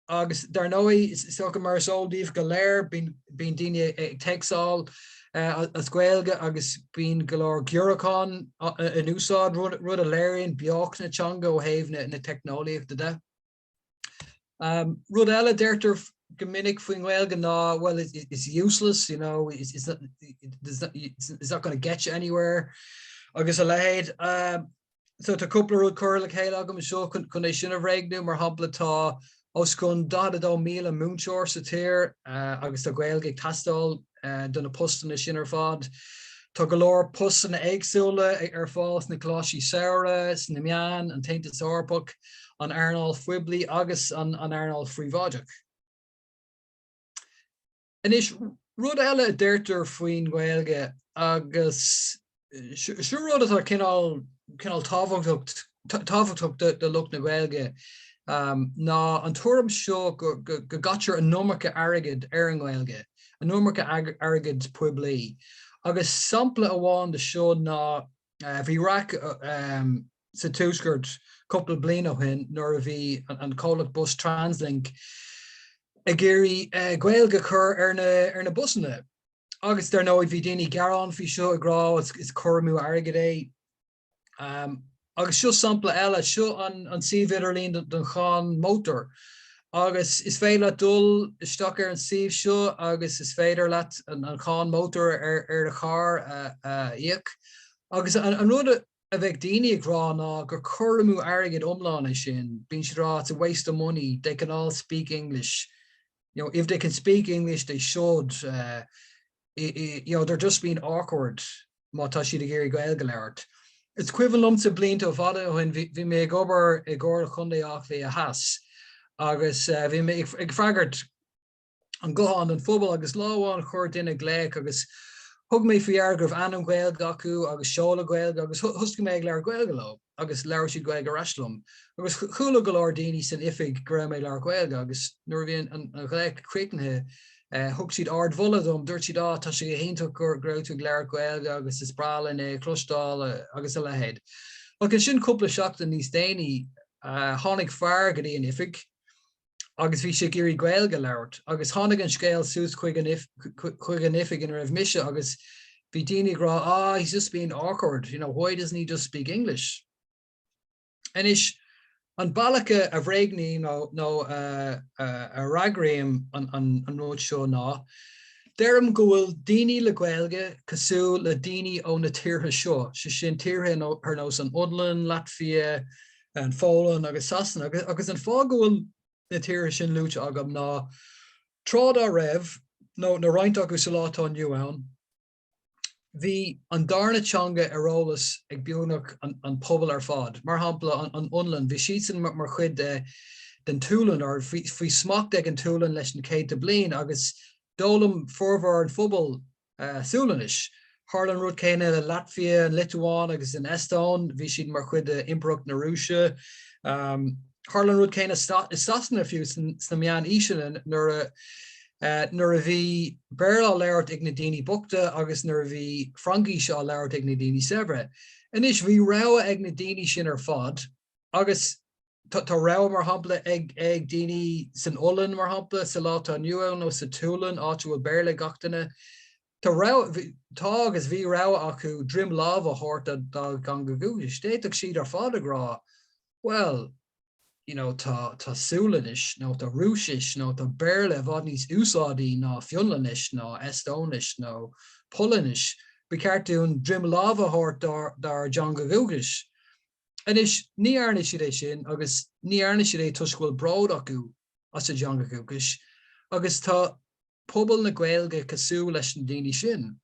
Agus dar ndóigh, is dócha mar is eol daoibh go léir, bíonn daoine ag téacsáil as Gaeilge agus bíonn go leor giorrúchán in úsáid, rud a léiríonn beocht na teanga ó thaobh na teicneolaíochta de. Rud eile a deirtear go minic faoin nGaeilge ná, well, it's useless, you know, it's not going to get you anywhere agus a leithéid. So tá cúpla rud curtha le chéile agam anseo chun é sin a bhréagnú. Mar shampla tá os cionn 42,000 múinteoir sa tír agus tá Gaeilge ag teastáil do na postanna sin ar fad. Tá go leor postanna éagsúla ar fáil sna coláistí samhraidh, sna meáin, an tAontas Eorpach, an earnáil phoiblí agus an earnáil phríobháideach. Anois, rud eile a deirtear faoin nGaeilge, agus seo rud atá cineál, cineál tábhachtach, tábhachtach do lucht na Gaeilge, ná an tuairim seo go, go, go gcaitear an iomarca airgid ar an nGaeilge, an iomarca airgid poiblí. Agus sampla amháin de seo ná Bhí raic sa Tuaisceart cúpla bliain ó shin nuair a bhí an comhlacht bus Translink ag iarraidh Gaeilge a chur ar na ar na busanna. Agus dar ndóigh bhí daoine ag gearán faoi seo ag rá is cur amú airgid é. Agus seo sampla eile, seo an suíomh idirlín don cháin mótair. Agus is féidir leat dul isteach ar an suíomh seo agus is féidir leat an cháin mótair ar do charr a íoc. Agus an rud a bheadh daoine ag rá ná gur cur amú airgid iomlán é sin. Bíonn siad ag rá it's a waste of money, they can all speak English, you know, if they can speak English they should, you know, they're just being awkward má tá siad ag iarraidh Gaeilge a labhairt. Is cuimhin liomsa blianta fada ó shin, bhí mé ag obair i gComhairle Chontae Átha Cliath Theas agus bhí mé ag freagairt an gutháin don phobal agus lá amháin chuir duine glaoch agus thug mé faoi deara go raibh ainm Gaeilge acu agus seoladh Gaeilge agus thosaigh mé ag labhairt Gaeilge leo. agus labhair siad Gaeilge ar ais liom. Agus chuala go leor daoine san oifig go raibh mé ag labhairt Gaeilge agus nuair a bhí an ghlaoch críochnaithe thug siad ardmholadh dom, dúirt siad 'á tá sé go hiontach go raibh tú ag labhairt Gaeilge agus is breá linn é a chloisteáil' agus a leithéid. Ach ansin cúpla seachtain níos déanaí tháinig fear go dtí an oifig agus bhí sé ag iarraidh Gaeilge a labhairt agus tháinig an scéal suas chuig an chuig an oifig ina raibh mise agus bhí daoine ag rá ah he's just being awkward, you know, why doesn't he just speak English? Anois, an bealach a bhréagnaím nó nó a a fhreagraím an an an rud seo ná deirim go bhfuil daoine le Gaeilge cosúil le daoine ó na tíortha seo, sé sin tíortha ar nós an Fhionlainn, Laitvia, an Pholainn agus Sasana. Agus an fáth go bhfuil na tíortha sin luaite agam ná tráth dá raibh, nó nó roinnt acu sa lá atá inniu ann, bhí an darna teanga ar eolas ag beagnach an pobal ar fad. Mar shampla, an Fhionlainn, bhí siadsan mar chuid den tSualainn, or faoi smacht ag an tSualainn leis na céadta bliain agus d'fhoghlaim formhór an phobail Sualainnis. Tharla an rud céanna le Laitvia, an Liotuáin agus an Eastóin, bhí siad mar chuid d'Impireacht na Rúise. Tharla an rud céanna i Sasana fiú sna meánaoiseanna nuair a nuair a bhí Béarla á labhairt ag na daoine bochta agus nuair a bhí Fraincis á labhairt ag na daoine saibhre. Anois, bhí rogha ag na daoine sin ar fad agus Tá rogha, mar shampla, ag daoine san Ollainn, mar shampla, sa lá atá inniu ann, nó sa tSualainn, áit a bhfuil Béarla ag gach duine. Tá rogha, tá agus bhí rogha acu droim láimhe a thabhairt dá dteanga dhúchais. D'fhéadfadh siad ar fad ag rá, bhuel, you know, tá, tá Sualainnis nó tá Rúisis nó tá Béarla i bhfad níos úsáidí ná Fionlainnis nó Eastóinis nó Polainnis. Ba cheart dúinn droim láimhe a thabhairt dár dteanga dhúchais. Anois, ní dhearna siad é sin agus ní dhearna siad é toisc go bhfuil bród acu as a dteanga dhúchais agus tá pobal na Gaeilge cosúil leis na daoine sin.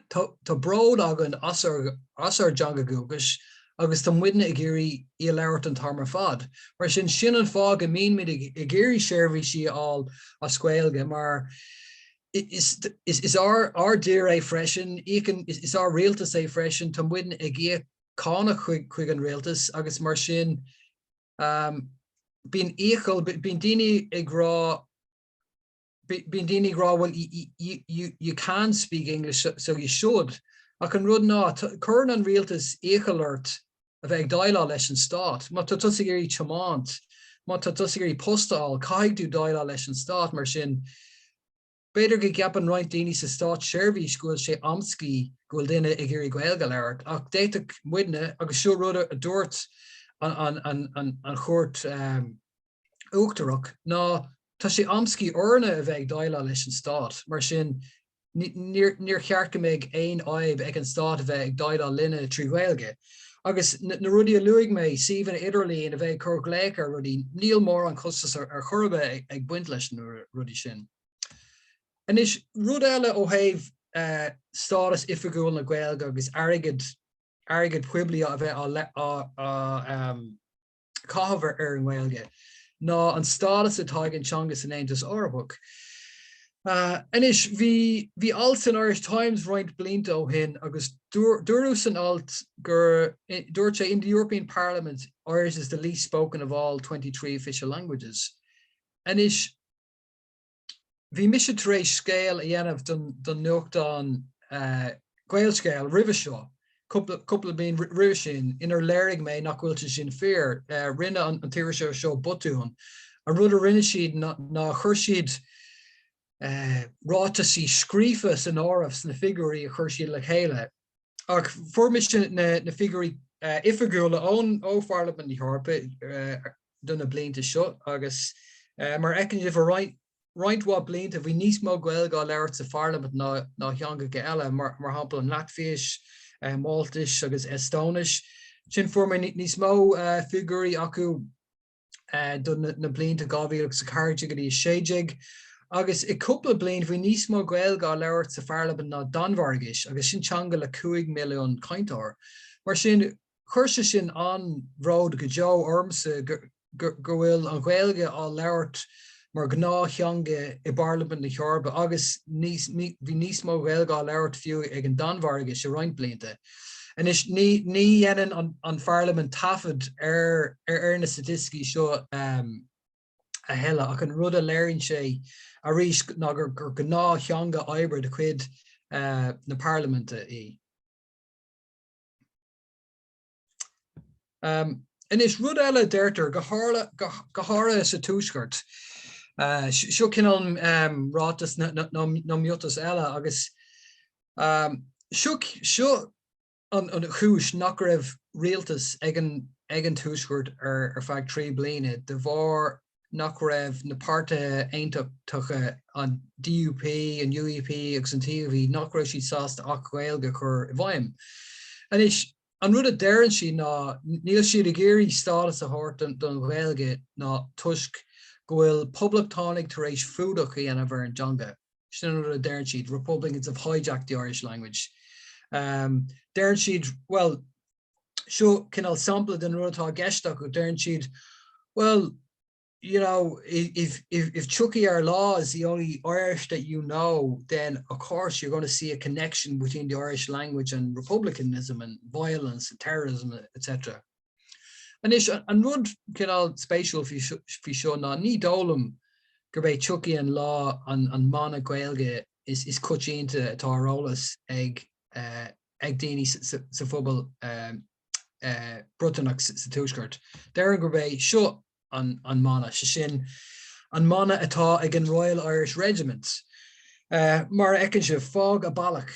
Tá tá bród againn as ár as ár dteanga dhúchais agus tá muidne ag iarraidh í a labhairt an t-am ar fad. Mar sin, sin an fáth go mbíonn muid ag ag iarraidh seirbhísí a fháil as Gaeilge mar is is is ár ár dtír é freisin, íocann is ár rialtas é freisin, tá muidne ag íoc cánach chuig an rialtas agus mar sin bíonn iachall, bíonn daoine ag rá, bíonn daoine ag rá well you, you can speak English so you should ach an rud ná cuireann an rialtas iachall ort a bheith ag déileáil leis an stát. Má tá tusa ag iarraidh tiomáint, má tá tusa ag iarraidh post a fháil, caithfidh tú déileáil leis an stát mar sin B'fhéidir go gceapann roinnt daoine sa státseirbhís go bhfuil sé amscaí go bhfuil duine ag iarraidh Gaeilge a labhairt, ach d'fhéadfadh muidne, agus seo rud a dúirt an Chúirt Uachtarach, ná tá sé amscaí orainne a bheith ag déileáil leis an stát, mar sin níor cheart go mbeadh aon fhadhb ag an stát a bheith ag déileáil linne trí Ghaeilge. Agus na rudaí a luaigh mé, suíomhanna idirlín, a bheith ag cur glaoch ar rudaí, níl mórán costas ar chor ar bith ag baint leis na rudaí sin. Anois, rud eile ó thaobh stádas oifigiúil na Gaeilge agus airgead, airgead poiblí a bheith á chaitheamh ar an nGaeilge ná an stádas atá ag an teanga san Aontas Eorpach. Anois, bhí, bhí alt san Irish Times roinnt blianta ó shin agus dúradh san alt gur, dúirt sé, in the European Parliament, Irish is the least spoken of all 23 official languages. Anois, Bhí mise tar éis scéal a dhéanamh don nuachtán Gaelscéal roimhe seo, cúpla bliain roimhe sin, inar léirigh mé nach bhfuil sé sin fíor. Rinne an t-iriseoir seo botún. An rud a rinne siad ná chuir siad ráiteasaí scríofa san áireamh sna figiúirí a chuir siad le chéile. Ach fuair mise na figiúirí oifigiúla ó Pharlaimint na hEorpa do na blianta seo agus mar a fheiceann sibh i roinnt mhaith blianta bhí níos mó Gaeilge á labhairt sa Pharlaimint ná theangacha eile, mar shampla an Laitvis, Máltais agus Eastóinis. Ansin fuair mé níos mó figiúirí acu. do na blianta 2014 go dtí 16 agus i cúpla bliain bhí níos mó Gaeilge á labhairt sa Pharlaimint ná Danmhairgis agus sin teanga le 5 milliún cainteoir. Mar sin chuir sé sin an-bhród go deo ormsa go bhfuil an Ghaeilge á labhairt mar ghnáth-theanga i bParlaimint na hEorpa agus bhí níos mó Gaeilge á labhairt fiú ag an Danmhairgis i roinnt blianta. Anois, ní dhéanann an Pharlaimint taifead ar na staitisticí seo a thuilleadh ach an rud a léiríonn sé arís ná gur gnáth-theanga oibre de chuid na Parlaiminte í. Anois, rud eile a deirtear, go háirithe sa Tuaisceart, seo cineál ráiteas nó miotas eile agus seo seo an chúis nach raibh rialtas ag an Tuaisceart ar feadh 3 bliana, de bharr nach raibh na páirtithe aontachtacha, an DUP, an UUP agus an TUV, nach raibh siad sásta Acht Gaeilge a chur i bhfeidhm. Anois. An rud a deireann siad ná níl siad ag iarraidh stádas a thabhairt don Ghaeilge ná toisc go bhfuil poblachtánaigh tar éis fuadach a dhéanamh ar an dteanga. Sin an rud a deireann siad, Republicans have hijacked the Irish language. Deireann siad, bhuel, seo cineál sampla den rud atá i gceist acu, deireann siad, well, you know, if, if, if Tiocfaidh Ár Lá is the only Irish that you know, then of course you're going to see a connection between the Irish language and republicanism and violence and terrorism, etc. Anois, an rud cineál spéisiúil faoi seo ná ní dóigh liom gurb é Tiocfaidh an Lá an mana Gaeilge is coitianta atá ar eolas ag daoine sa phobal Briotanach sa Tuaisceart. Déarfainn gurb é seo an mana, sé sin, an mana atá ag an Royal Irish Regiment. Mar a fheiceann sibh, fág a bealach.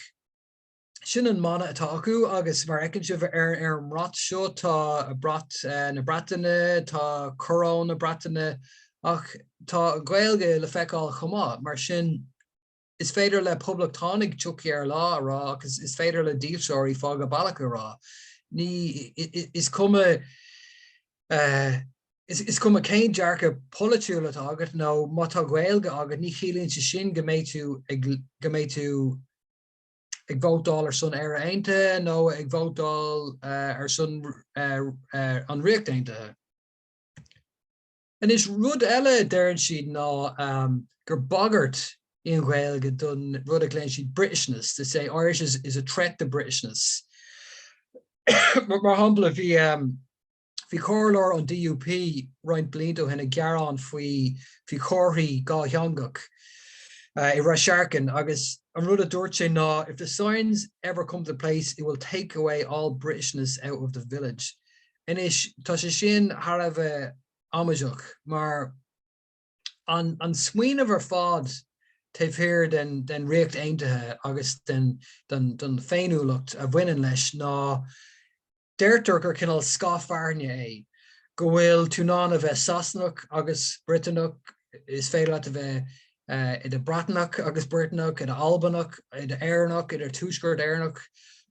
Sin an mana atá acu agus mar a fheiceann sibh ar an mbrat seo tá brat na Breataine, tá coróin na Breataine ach tá Gaeilge le feiceáil chomh maith. Mar sin is féidir le poblachtánaigh tiocfaidh ár lá a rá agus is féidir le dílseoirí fág a bealach a rá. Ní, is cuma is cuma cén dearcadh polaitiúil atá agat nó má tá Gaeilge agat ní chiallaíonn sé sin go mbeidh tú ag go mbeidh tú ag vótáil ar son Éire Aontaithe nó ag vótáil ar son an Ríocht Aontaithe. Anois, rud eile a deireann siad ná gur bagairt í an Ghaeilge don rud a ghlaonn siad Britishness, they say Irish is a threat to Britishness. Mar shampla, bhí Bhí comhairleoir ón DUP roinnt blianta ó shin ag gearán faoi faoi chomharthaí dhátheangach i Rasharkin agus an rud a dúirt sé ná if the signs ever come to place it will take away all Britishness out of the village. Anois tá sé sin thar a bheith amaideach mar an an smaoineamh ar fad taobh thiar den den Ríocht Aontaithe agus den den den féiniúlacht a bhaineann leis ná Deirtear gur cineál scáth fearthainne é, go bhfuil tú in ann a bheith Sasanach agus Briotanach, is féidir leat a bheith i do Bhreatnach agus Briotanach, i d'Albanach, i d'Éireannach, i d'Tuaisceart Éireannach.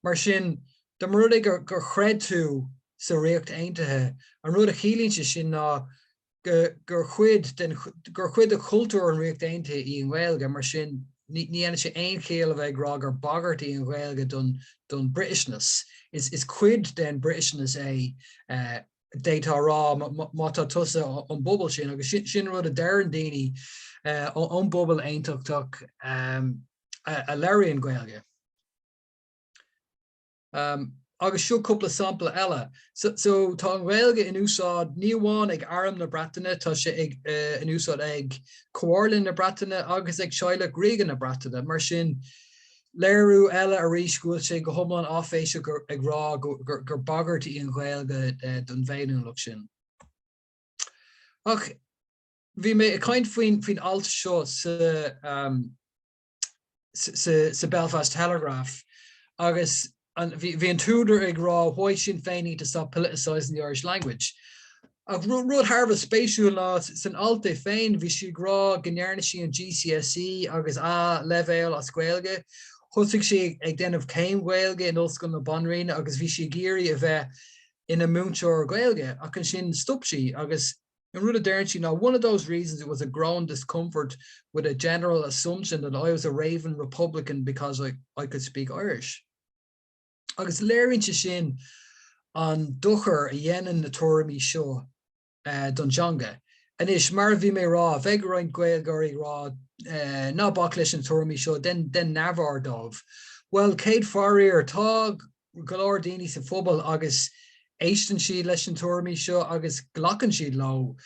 Mar sin, dá mba rud é gur chreid tú sa Ríocht Aontaithe, an rud a chiallaíonn sé sin ná gur chuid den gur chuid de chultúr an Ríocht Aontaithe í an Ghaeilge, mar sin ní dhéanann sé aon chiall a bheith ag rá gur bagairt í an Ghaeilge don don Britishness. Is is cuid den Britishness é d'fhéadfá a rá má tá tusa ón bpobal sin agus sin sin rud a deireann daoine ón bpobal aontachtach a labhraíonn Gaeilge. Agus seo cúpla sampla eile. So tá an Ghaeilge in úsáid ní amháin ag Arm na Breataine, tá sé ag in úsáid ag Comhairle na Breataine agus ag Teaghlach Ríoga na Breataine. Mar sin, léiriú eile arís go bhfuil sé go hiomlán áiféiseach ag rá gur bagairt í an Ghaeilge don bhféiniúlacht sin. Ach bhí mé ag caint faoin alt seo sa sa Belfast Telegraph agus bhí an t-údar ag rá why Sinn Féin need to stop politicising the Irish language. Ach rud thar a bheith spéisiúil ná san alt é féin bhí sí ag rá go ndearna sí an GCSE agus A leibhéal as Gaeilge. Thosaigh sí ag déanamh céim Ghaeilge in Ollscoil na Banríona agus bhí sí ag iarraidh a bheith ina múinteoir Gaeilge ach ansin stop sí agus An rud a deireann sí ná one of those reasons it was a growing discomfort with a general assumption that I was a raving republican because I, I could speak Irish. Agus léiríonn sé sin an dochar a dhéanann na tuairimí seo uh, don teanga. Anois, mar a bhí mé rá, bheadh roinnt Gaeilgeoirí ag rá uh, ná bac leis na tuairimí seo déan déan neamhaird dóibh. Well, céad faraor tá go leor daoine sa phobal agus éisteann siad leis na tuairimí seo agus glacann siad leo.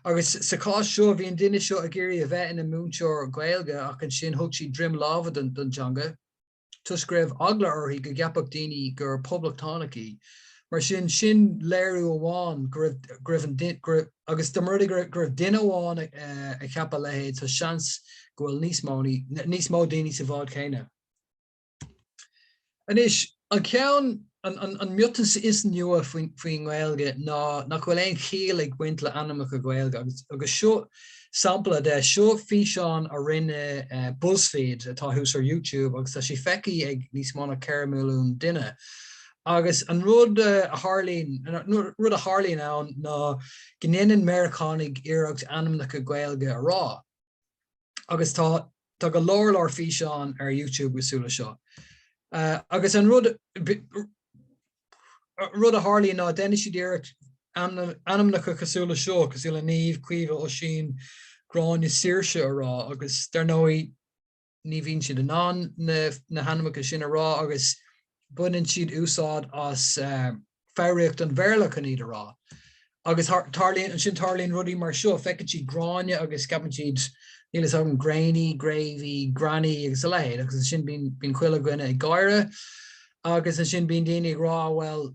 Agus sa chás seo, bhí an duine seo ag iarraidh a bheith ina múinteoir Gaeilge ach ansin thug sí droim láimhe don teanga toisc go raibh eagla uirthi go gceapfadh daoine gur poblachtánach í. Mar sin, sin léiriú amháin go raibh, go raibh an go raibh, agus dá mba rud é go raibh duine amháin a cheap a leithéid, tá seans go bhfuil níos mó, níos mó daoine sa bhád céanna. Anois, an ceann, an miotas is nua faoin nGaeilge ná nach bhfuil aon chiall ag baint le ainmneacha Gaeilge agus agus seo sampla de, seo físeán a rinne BuzzFeed atá thuas ar YouTube agus tá sé feicthe ag níos mó ná 4 milliún duine. Agus an rud a tharlaíonn, an rud a tharlaíonn ann ná go ndéanann Meiriceánaigh iarracht ainmneacha Gaeilge a rá. Agus tá tá go leor leor físeán ar YouTube cosúil le seo. Agus an rud rud a tharlaíonn ná déanann siad iarracht ainmneacha cosúil le seo, cosúil le Niamh, Caoimhe, Oisín, Gráinne, Saoirse a rá agus dar ndóigh ní bhíonn siad in ann na hainmneacha sin a rá agus baineann siad úsáid as foghraíocht an Bhéarla chun iad a rá. Agus tarlaíonn, ansin tarlaíonn rudaí mar seo, feiceann siad Gráinne agus ceapann siad, níl fhios agam, Granny, Gravy, Granny agus a leithéid agus ansin bíonn, bíonn chuile dhuine ag gáire agus ansin bíonn daoine ag rá, bhuel,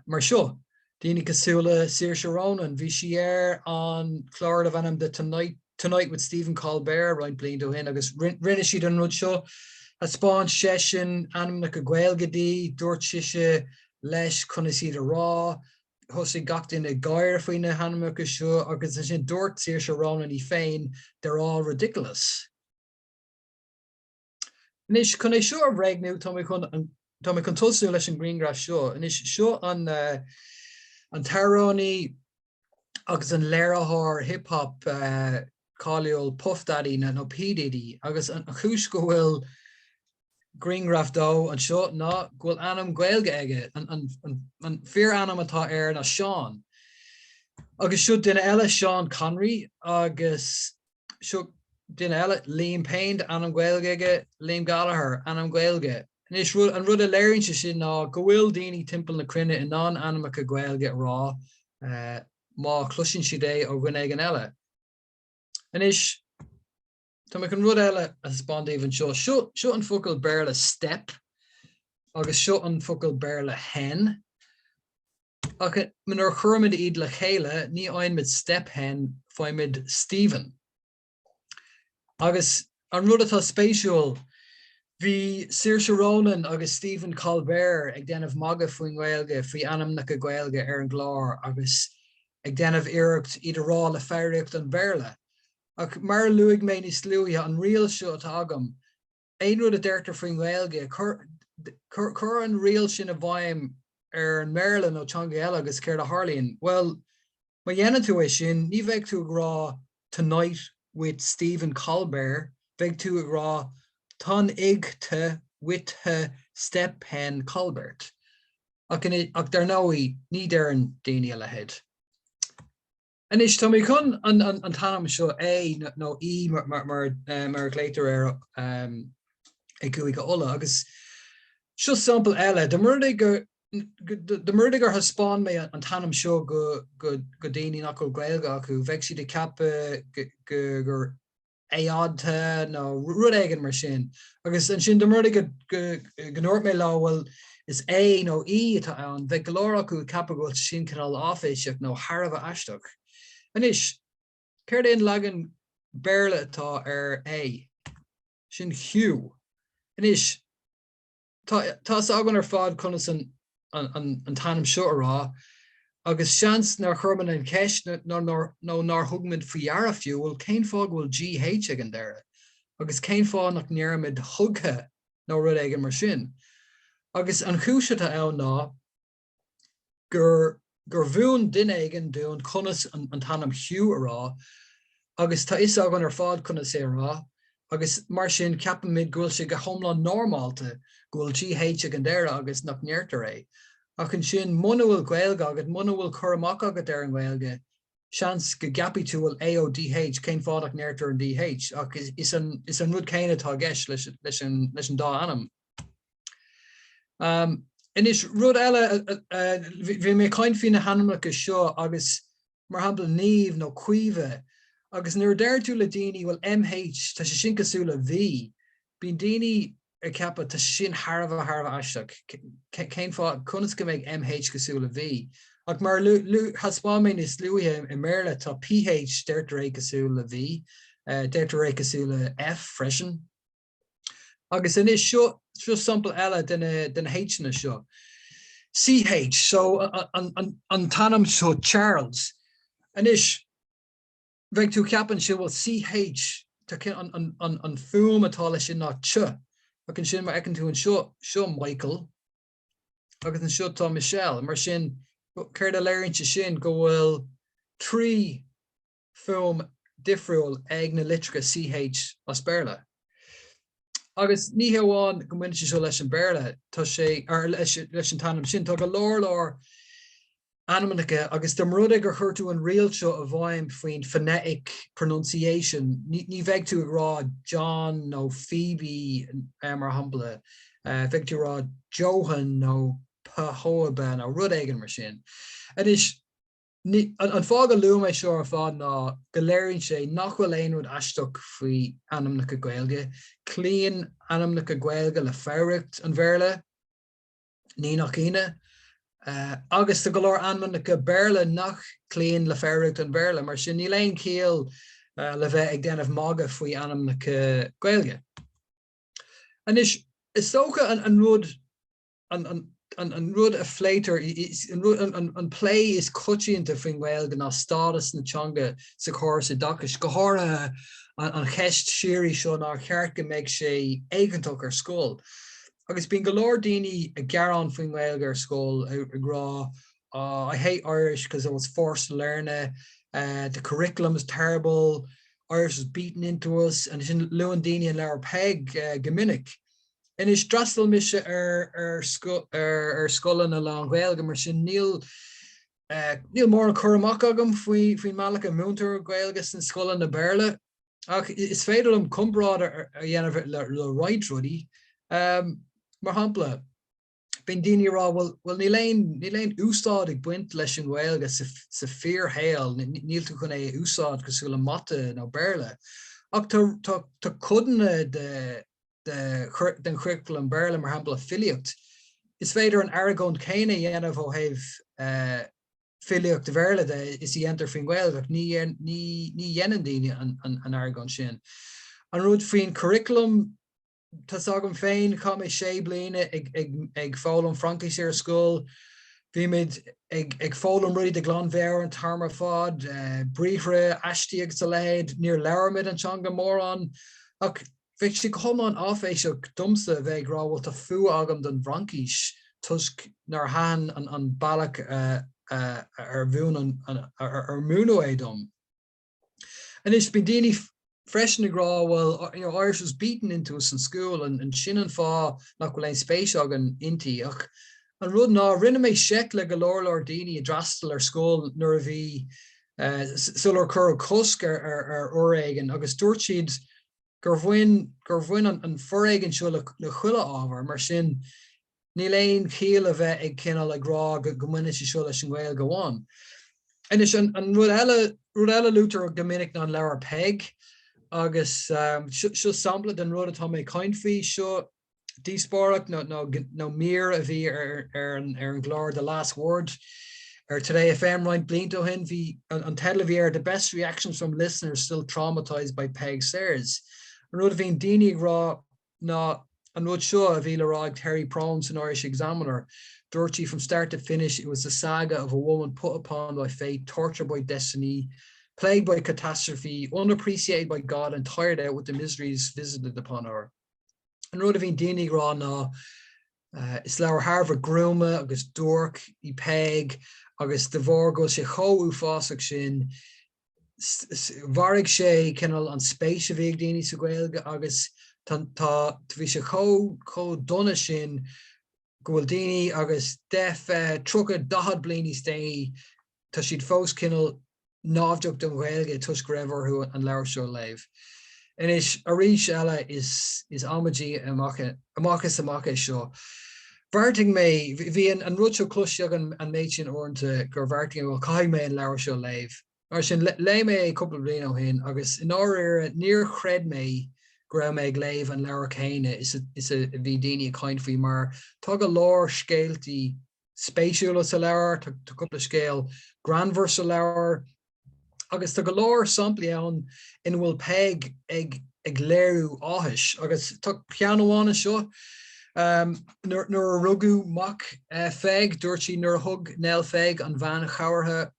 Mar seo, daoine cosúil le Saoirse Ronan, bhí sí ar an chlár darbh ainm The Tonight, Tonight with Stephen Colbert roinnt blianta ó shin agus rinne siad an rud seo, thaispeáin seisean ainmneacha Gaeilge di, dúirt sise leis conas iad a rá, thosaigh gach duine ag gáire faoi na hainmneacha seo agus ansin dúirt Saoirse Ronan í féin, they're all ridiculous. Anois, chun é seo a bhréagnú, tá mé chun, tá mé chun tosnú leis an ngrianghraf seo. Anois, seo an, an t-amhránaí agus an léiritheoir hip hop cáiliúil Puff Daddy nó P Diddy agus an chúis go bhfuil grianghraf dó anseo ná go bhfuil ainm Gaeilge aige. An, an, an, an fíorainm atá air ná Sean. Agus seo duine eile, Sean Connery, agus Seo duine eile, Liam Payne, ainm Gaeilge aige, Liam Gallagher, ainm Gaeilge. Anois, an rud a léiríonn sé sin ná go bhfuil daoine timpeall na cruinne in ann ainmneacha Gaeilge a rá má chloiseann siad é ó dhuine éigin eile. Anois, tá mé chun rud eile a thaispeáint daoibh anseo. Seo, seo an focal Béarla step agus seo an focal Béarla hen. Ach nuair a chuirimid iad le chéile, ní fhaighimid step hen, faighimid Stephen. Agus an rud atá spéisiúil, bhí Saoirse Ronan agus Stephen Colbert ag déanamh magadh faoin nGaeilge, faoi ainmneacha Gaeilge ar an gclár agus ag déanamh iarracht iad a rá le foghraíocht an Bhéarla. Ach mar a luaigh mé níos luaithe, an riail seo atá agam, aon rud a deirtear faoin nGaeilge, cuir an riail sin i bhfeidhm ar an mBéarla nó teanga eile agus céard a tharlaíonn? Bhuel, má dhéanann tú é sin, ní bheidh tú ag rá Tonight with Stephen Colbert, beidh tú ag rá Ton-ig-te with-the Step-hen Colbert. Ach, ach dar ndóigh, ní deireann daoine a leithéid. Anois, tá mé chun an t-ainm seo, Aodh nó Aodh mar a ghlaotar air i gCúige Uladh, agus seo sampla eile. Dá mba rud é gur dá mba rud é gur thaispeáin mé an t-ainm seo go daoine nach bhfuil Gaeilge acu, bheadh siad ag ceapadh gur Aodha nó rud éigin mar sin. Agus ansin dá mba rud é go ndúirt mé leo, bhuel, is A nó E atá ann, bheadh go leor acu ag ceapadh go bhfuil sin cineál áiféiseach nó thar a bheith aisteach. Anois, céard é an leagan Béarla atá ar A? Sin Hugh. Anois, Tá fhios againn ar fad conas an t-ainm seo a rá, agus seans nár chuir muid an cheist nó nár thug muid faoi deara fiú, bhuel, cén fáth go bhfuil GH ag an deireadh? Agus cén fáth nach ndeirimid Hugha nó rud éigin mar sin? Agus an chúis atá ann ná gur gur mhúin duine éigin dúinn conas an t-ainm Hugh a rá agus tá fhios againn ar fad conas é a rá agus mar sin ceapaimid go bhfuil sé go hiomlán normálta go bhfuil GH ag an deireadh agus nach ndeirtear é. Ach ansin muna bhfuil Gaeilge agat, muna bhfuil cur amach agat ar an nGaeilge, seans go gceapfaidh tú bhuel AODH, cén fáth nach ndeirtear an DH? Ach is an is an rud céanna atá i gceist leis leis an leis an dá ainm. Anois, rud eile, bhí mé ag caint faoi na hainmneacha seo agus, mar shampla, Niamh nó Caoimhe, agus nuair a deir tú le daoine, bhuel, MH, tá sé sin cosúil le V, bíonn daoine ag ceapadh, tá sé sin thar a bheith, thar a bheith aisteach, cén fáth, conas go mbeidh MH cosúil le V? Ach mar a thaispeáin mé níos luaithe i mBéarla, tá PH, deirtear é cosúil le V, deirtear é cosúil le F freisin. Agus anois seo, seo sampla eile de na, de na H-anna seo. CH, so an, an, an t-ainm seo Charles. Anois, bheadh tú ag ceapadh ansin, bhuel CH, tá an, an, an, an fuaim atá leis sin ná ch. Ach ansin má fheiceann tú anseo, seo Michael. agus anseo tá Michelle. Mar sin, céard a léiríonn sé sin? Go bhfuil 3 fuaim difriúil ag na litreacha CH as Béarla. Agus ní hé amháin go mbaineann sé seo leis an Béarla, tá sé, or leis an t-ainm sin, tá go leor leor ainmneacha agus dá mba rud é gur chuir tú an riail seo i bhfeidhm faoin phonetic pronunciation, ní bheidh tú ag rá John nó Phoebe mar shampla, bheidh tú ag rá Johan nó Phoebe nó rud éigin mar sin. Anois, an fáth go luaim é seo ar fad ná go léiríonn sé nach bhfuil aon rud aisteach faoi ainmneacha Gaeilge. Cloíonn ainmneacha Gaeilge le foghraíocht an Bhéarla. Ní nach ionadh. Agus tá go leor ainmneacha Béarla nach gcloíonn le foghraíocht an Bhéarla, mar sin níl aon chiall le bheith ag déanamh magadh faoi ainmneacha Gaeilge. Anois, is dócha an rud an rud a phléitear, an plé is coitianta faoin nGaeilge ná stádas na teanga sa chóras oideachais, go háirithe an cheist shíoraí seo nár cheart go mbeadh sé éigeantach ar scoil. Agus bíonn go leor daoine ag gearán faoin nGaeilge ar scoil, ag rá oh, I hate Irish because I was forced to learn it, the curriculum is terrible, Irish was beaten into us, ansin luann daoine an leabhar Peig go minic. Anois, d'fhreastail mise ar ar scoileanna lán-Ghaeilge, mar sin níl níl mórán cur amach agam faoi faoin mbealach a múintear Gaeilge sna scoileanna Béarla. Ach is féidir liom comparáid a dhéanamh le roinnt rudaí. Mar shampla, bíonn daoine ag rá, bhuel, bhuel níl aon, níl aon úsáid ag baint leis an nGaeilge sa, sa fíorshaol, níl tú chun é a úsáid cosúil le mata nó Béarla. Ach tá, tá, tá codanna de, de, den churaclam Béarla, mar shampla filíocht, is féidir an argóint chéanna a dhéanamh ó thaobh filíocht Bhéarla de is a dhéantar faoin Ghaeilge ach ní dhéanann daoine an argóint sin. An rud faoin curriculum, tá's agam féin, chaith mé sé bliana ag foghlaim Fraincise ar scoil, bhí muid ag foghlaim rudaí de ghlanmheabhair an t-am ar fad, briathra, aistí agus a leithéid, níor labhair muid an teanga mórán ach Bheadh sé go hiomlán áiféiseach domsa a bheith ag rá bhuel tá fuath agam don bhFraincis toisc nár thaitin an bealach ar ar múineadh é dom. Anois bíonn daoine freisin ag rá bhuel you know Irish was beaten into us in school and sin an fáth nach bhfuil aon spéis againn inti ach an rud ná rinne mé seic le go leor leor daoine a d'fhreastail ar scoil nuair a bhí sular cuireadh cosc ar fhoréigean agus dúirt siad gur bhain gur bhain an foréigean seo le chuile ábhar, mar sin níl aon chiall a bheith ag cineál ag rá go mbaineann sé seo leis an nGaeilge amháin. Anois an rud eile rud eile a luaitear go minic ná an leabhar Peig agus seo sampla den rud atá mé ag caint faoi, seo díospóireacht nó mír a bhí ar an gclár The Last Word ar Today FM roinnt blianta ó shin. Bhí an teideal a bhí air The Best Reactions from Listeners Still Traumatised by Peig Sayers. An rud a bhíonn daoine ag rá ná an rud seo a bhí le rá ag Terry Prone san Irish Examiner. Dúirt sí from start to finish it was the saga of a woman put upon by fate, tortured by destiny, plagued by catastrophe, unappreciated by God and tired out with the miseries visited upon her. An rud a bhíonn daoine ag rá ná is leabhar thar a bheith gruama agus duairc í Peig agus de bharr go bhfuil sé chomh uafásach sin mharaigh sé cineál an spéis a bhí ag daoine sa Ghaeilge agus tá tá bhí sé chomh chomh dona sin go bhfuil daoine agus 10, 20, 30, 40 bliain níos déanaí tá siad fós cineál naimhdeach don Ghaeilge toisc go raibh orthu an leabhar seo a léamh. Anois, arís eile, is amaidí amach amach is amach é seo. Bheartaigh mé, bhí an rud seo cloiste agam an méid sin uaireanta gur bheartaigh mé, bhuel, caithfidh mé an leabhar seo a léamh. Mar sin, léigh mé é cúpla bliain ó shin agus i ndáiríre níor chreid mé go raibh mé ag léamh an leabhar céanna is a bhí daoine ag caint faoi mar tá go leor scéaltaí spéisiúla sa leabhar, tá cúpla scéal greannmhar sa leabhar agus tá go leor samplaí ann ina bhfuil Peig ag ag léiriú áthais agus tá ceann amháin anseo nuair a rugadh mac Pheig, dúirt sí nuair a thug Nell Pheig an bhean chabhartha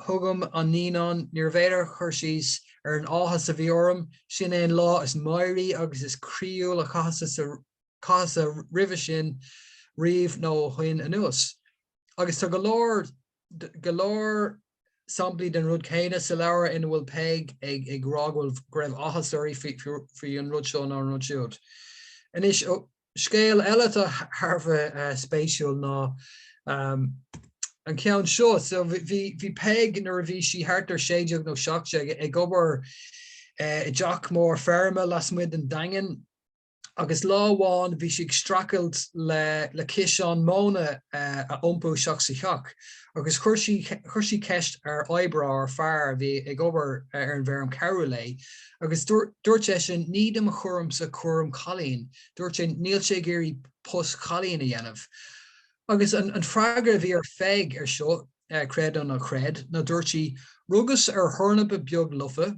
chugam an naíonán, níorbh fhéidir cur síos ar an áthas a bhí orm, sin é an lá is meidhrí agus is croíúil a chaitheas-sa roimhe sin. riamh nó ó shoin anuas. Agus tá go leor, go leor samplaí den rud céanna sa leabhar ina bhfuil Peig ag ag rá go bhfuil, go raibh áthas uirthi faoi, faoi an rud seo nó an rud siúd. Anois, Scéal eile atá thar a bheith spéisiúil ná an ceann seo. So bhí bhí Peig nuair a bhí sí thart ar 16 nó 17 ag obair i dteach mór feirme lasmuigh den Daingean agus lá amháin bhí sí ag streachailt le le ciseán móna a iompú isteach sa theach agus chuir sí chuir sí ceist ar oibreoir fear a bhí ag obair ar an bhfeirm cabhrú léi agus dúirt seisean ní de mo chúramsa cúram cailín. Dúirt sé níl sé ag iarraidh post chailín a dhéanamh. Agus an freagra a bhí ar Pheig ar seo, creid nó ná creid, ná dúirt sí, Rugas ar thornapa beag lofa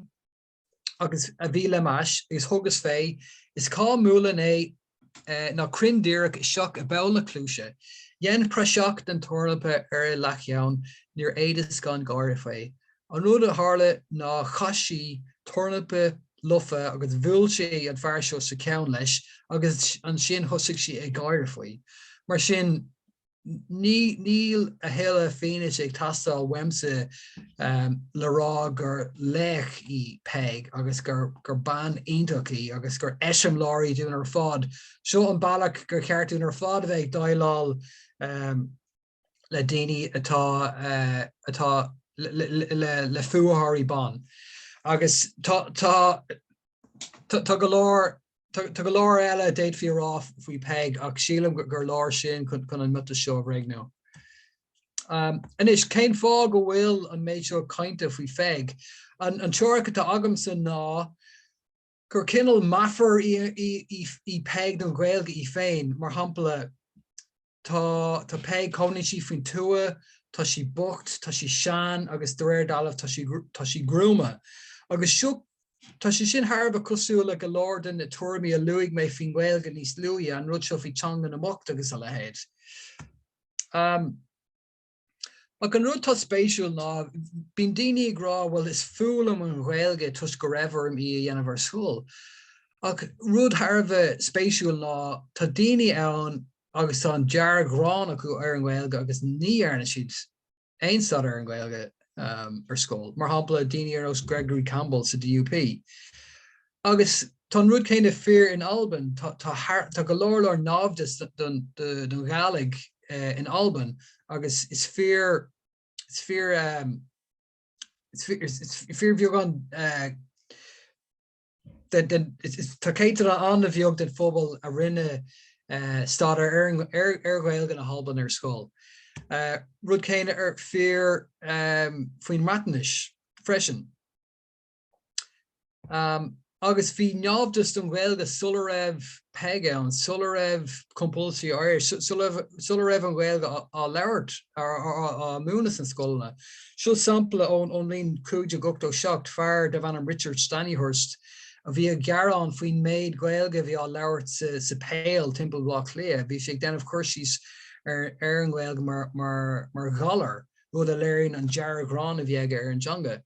agus a bhí le m'ais agus thugas fé is cá mbuailfinn é ná cruinn díreach isteach i bpoll na cluaise. Dhein praiseach den tornapa ar a leathcheann, níor fhéadas gan gáire faoi. An rud a tharla ná chaith sí tornapa lofa agus bhuail sí an fear seo sa cheann leis agus ansin thosaigh sí ag gáire faoi. Mar sin, ní níl a thuilleadh fianaise ag teastáil uaimse le rá gur laoch í Peig agus gur gur bean iontach í agus gur eiseamláir í dúinn ar fad. Seo an bealach gur cheart dúinn ar fad a bheith ag déileáil le daoine atá atá le fuathóirí ban. Agus tá tá tá go leor tá go leor eile a d'fhéadfaí a rá faoi Peig ach sílim gur leor sin chun an miotas seo a bhréagnú. Anois, cén fáth go bhfuil an méid seo cainte faoi Pheig? An teoiric atá agamsa ná gur cineál meafar í Peig don Ghaeilge í féin, mar shampla, Tá, tá Peig, cónaíonn sí faoin tuath, tá sí bocht, tá sí sean agus de réir dealraimh tá sí, tá sí gruama. Agus seo, tá sé sin thar a bheith cosúil le go leor de na tuairimí a luaigh mé faoin nGaeilge níos luaithe, an rud seo faoi teanga na mbocht agus a leithéid. Ach an rud atá spéisiúil ná, bíonn daoine ag rá bhuel is fuath liom an Ghaeilge toisc go raibh orm í a dhéanamh ar scoil. Ach rud thar a bheith spéisiúil ná tá daoine ann agus tá an dearg-ghráin acu ar an nGaeilge agus ní dhearna siad aon staidéar ar an nGaeilge ar scoil. Mar shampla, daoine ar nós Gregory Campbell sa DUP. Agus tá an rud céanna fíor in Albain, tá tá go leor leor naimhdeas don don Ghàidhlig in Albain agus is fíor is fíor is fíorbheagán den tá céatadán an-bheag den phobal a rinne staidéar ar ar Ghaeilge na hAlban ar scoil. Rud céanna ar fíor faoin mBreatnais freisin. Agus bhí naimhdeas don Ghaeilge sula raibh Peig ann, sula raibh compulsory Irish, sula raibh an Ghaeilge á labhairt, á múineadh sna scoileanna. Seo sampla ón mbliain 1587, fear darbh ainm Richard Stanihurst a bhí ag gearán faoin méid Gaeilge a bhí á labhairt sa Pale timpeall Bhaile Átha Cliath. Bhí sé ag déanamh cur síos ar an nGaeilge mar ghalar. rud a léiríonn an dearg-ghráin a bhí aige ar an dteanga.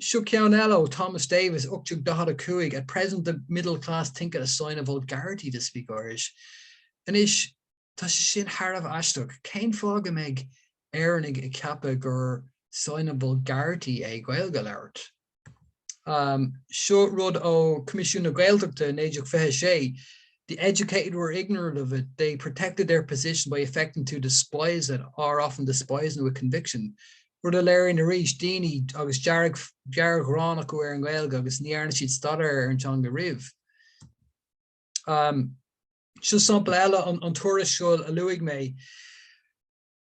Seo ceann eile ó Thomas Davis, 1845, At present the middle class think it a sign of vulgarity to speak Irish. Anois, tá sé sin thar a bheith aisteach. Cén fáth go mbeidh Éireannaigh ag ceapadh gur sign of vulgarity é Gaeilge a labhairt? Seo rud ó Coimisiún na Gaeltachta 1926, The educated were ignorant of it, they protected their position by affecting to despise it or often despising it with conviction. Rud a léiríonn arís daoine agus dearg-ghráin acu ar an nGaeilge agus ní dhearna siad staidéar ar an teanga riamh. Seo sampla eile, an tuairisc seo a luaigh mé.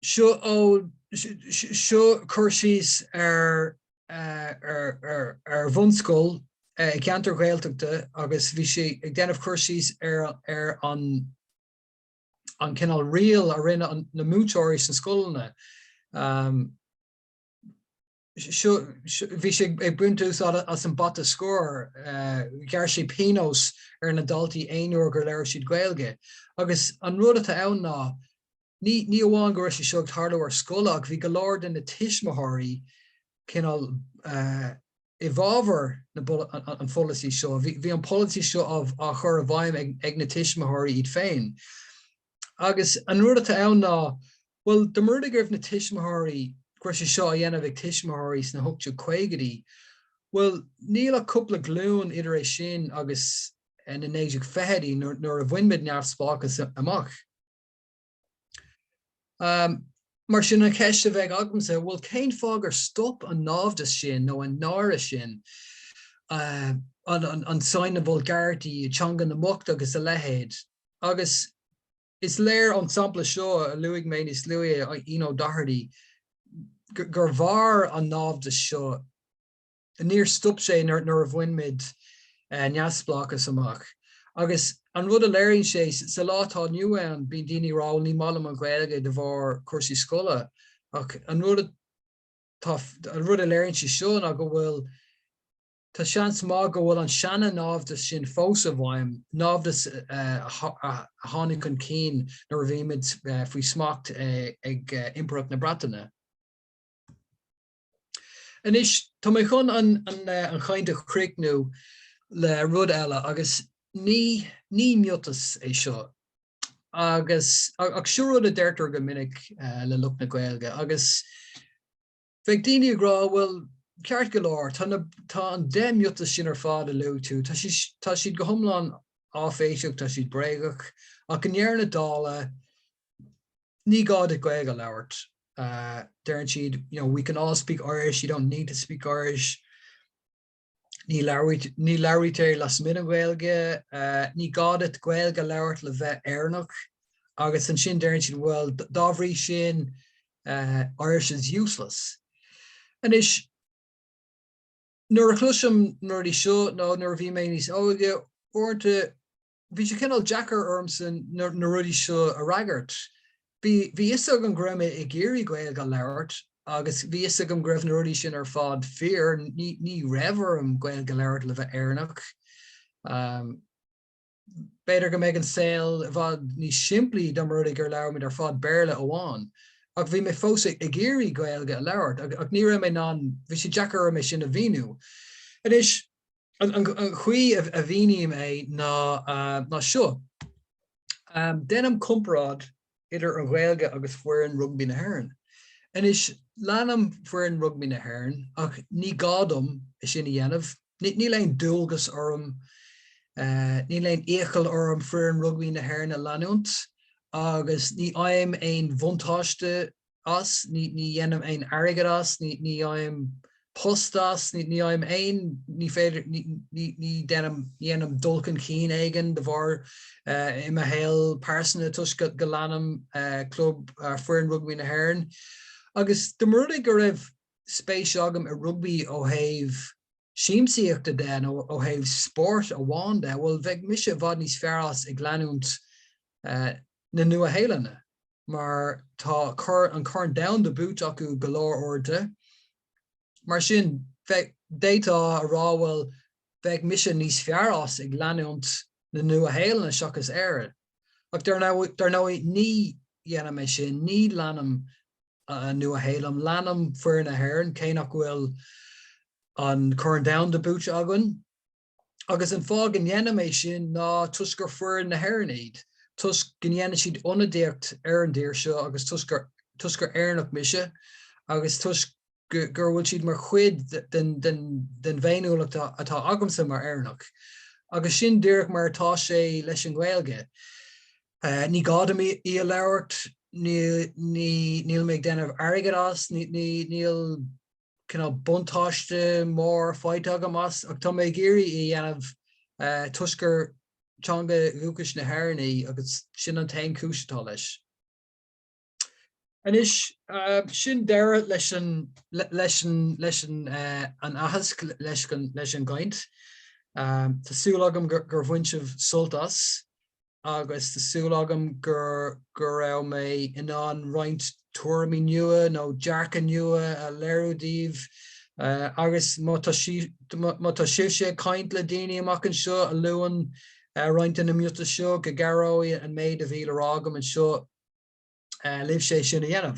Seo seo cur síos ar ar ar bhunscoil i gceantar Ghaeltachta agus bhí sé ag déanamh cur síos ar ar an an cineál riail a rinne na múinteoirí sna scoileanna. Seo bhí sé ag baint úsáid as an bata scoir, ghearr sé pionós ar na daltaí aon uair gur labhair siad Gaeilge. Agus an rud atá ann ná Ní ní amháin go raibh sé seo ag tarlú ar scoil ach bhí go leor de na tuismitheoirí cineál i bhfabhar na an pholasaí seo. Bhí an polasaí seo á chur i bhfeidhm ag na tuismitheoirí iad féin. Agus an rud atá ann ná, bhuel, dá mba rud é go raibh na tuismitheoirí, go raibh sé seo á dhéanamh ag tuismitheoirí sna 1850idí, bhuel, níl ach cúpla glúin idir é sin agus na 1920idí nuair a bhain muid neamhspleáchas amach. Mar sin, an cheist a bheidh agamsa, bhuel, cén fáth gur stop an naimhdeas sin nó an náire sin, an sign of vulgarity, teanga na mbocht agus a leithéid? Agus is léir ón sampla seo a luaigh mé níos luaithe, Ian O'Doherty, gur mhair an naimhdeas seo. Níor stop sé nuair a bhain muid neamhspleáchas amach. Agus an rud a léiríonn sé, sa lá atá inniu ann, bíonn daoine ag rá, bhuel, ní maith liom an Ghaeilge de bharr cúrsaí scoile. Ach an rud atá, an rud a léiríonn sé seo ná go bhfuil, tá seans maith go bhfuil an seana-naimhdeas sin fós i bhfeidhm, naimhdeas a tháinig chun cinn nuair a bhí muid faoi smacht ag Impireacht na Breataine. Anois, tá mé chun an chaint a chríochnú le rud eile agus ní ní miotas é seo agus ach seo rud a deirtear go minic le lucht na Gaeilge agus bheadh daoine ag rá bhuel ceart go leor tá na tá an 10 miotas sin ar fad a luaigh tú tá tá siad go hiomlán áiféiseach tá siad bréagach ach i ndeireadh na dála ní gá duit Gaeilge a labhairt. Deireann siad, you know, we can all speak Irish, you don't need to speak Irish. Ní ní labhraítear lasmuigh den Ghaeilge, ní gá duit Gaeilge a labhairt le bheith Éireannach. Agus ansin deireann siad, well, dá bhrí sin, Irish is useless. Anois, nuair a chloisim na rudaí seo nó nuair a bhí mé níos óige, uaireanta Bhí sé cineál deacair ormsa na rudaí seo a fhreagairt. Bhí bhí fhios agam go raibh mé ag iarraidh Gaeilge a labhairt agus bhí fhios agam go raibh na rudaí sin ar fad fíor, ní ní raibh orm Gaeilge a labhairt le bheith Éireannach. B'fhéidir go mbeadh an saol i bhfad níos simplí dá mba rud é gur labhair muid ar fad Béarla amháin. Ach bhí mé fós ag iarraidh Gaeilge a labhairt ach ní raibh mé in ann, bhí sé deacair orm é sin a mhíniú. Anois, An chaoi a mhíním é ná seo. Déanaim comparáid idir an Ghaeilge agus foireann rugbaí na hÉireann. Anois, leanaim foireann rugbaí na hÉireann ach ní gá dom é sin a dhéanamh. Níl aon dualgas orm, níl aon iachall orm foireann rugbaí na hÉireann a leanúint agus ní fhaighim aon bhuntáiste as, ní dhéanaim aon airgead as, ní fhaighim post as, ní fhaighim aon, ní féidir, ní déanaim, ní dhéanaim dul chun cinn éigin de bharr i mo shaol pearsanta toisc go leanaim club foireann rugbaí na hÉireann. Agus dá mba rud é go raibh spéis agam i rugbaí ó thaobh siamsaíochta de nó ó thaobh spóirt amháin de, bhuel bheadh mise i bhfad níos fearr as ag leanúint na Nua-Shéalainne. mar tá an Corn Domhanda buaite acu go leor uaireanta. Mar sin, d'fhéadfá a rá, bhuel, bheadh mise níos fearr as ag leanúint na Nua-Shéalainne seachas Éire. Ach dar ndóigh, ní dhéanaim é sin, ní leanaim an Nua-Shéalainn, leanaim foireann na hÉireann, cé nach bhfuil an Corn Domhanda buaite againn. Agus an fáth go ndéanaim é sin ná toisc gur foireann na hÉireann iad, toisc go ndéanann siad ionadaíocht ar an dtír seo agus toisc gur toisc gur Éireannach mise agus toisc go gur bhfuil siad mar chuid den den den bhféiniúlacht atá agamsa mar Éireannach. Agus sin díreach mar atá sé leis an nGaeilge. Ní gá dom í a labhairt, ní ní níl mé ag déanamh airgid as, ní ní níl cineál buntáiste mór faighte agam as ach tá mé ag iarraidh é a dhéanamh toisc gur teanga dhúchais na hÉireann í agus sin an t-aon chúis atá leis. Anois, sin deireadh leis an leis an leis an an aitheasc, leis an leis an gcaint. Tá súil agam gur bhain sibh sult as. agus tá súil agam gur go raibh mé in ann roinnt tuairimí nua nó dearcadh nua a léiriú daoibh agus má tá má tá sibhse ag caint le daoine amach anseo a luann roinnt de na miotais seo go gcabhróidh an méid a bhí le rá agam anseo libhse é sin a dhéanamh.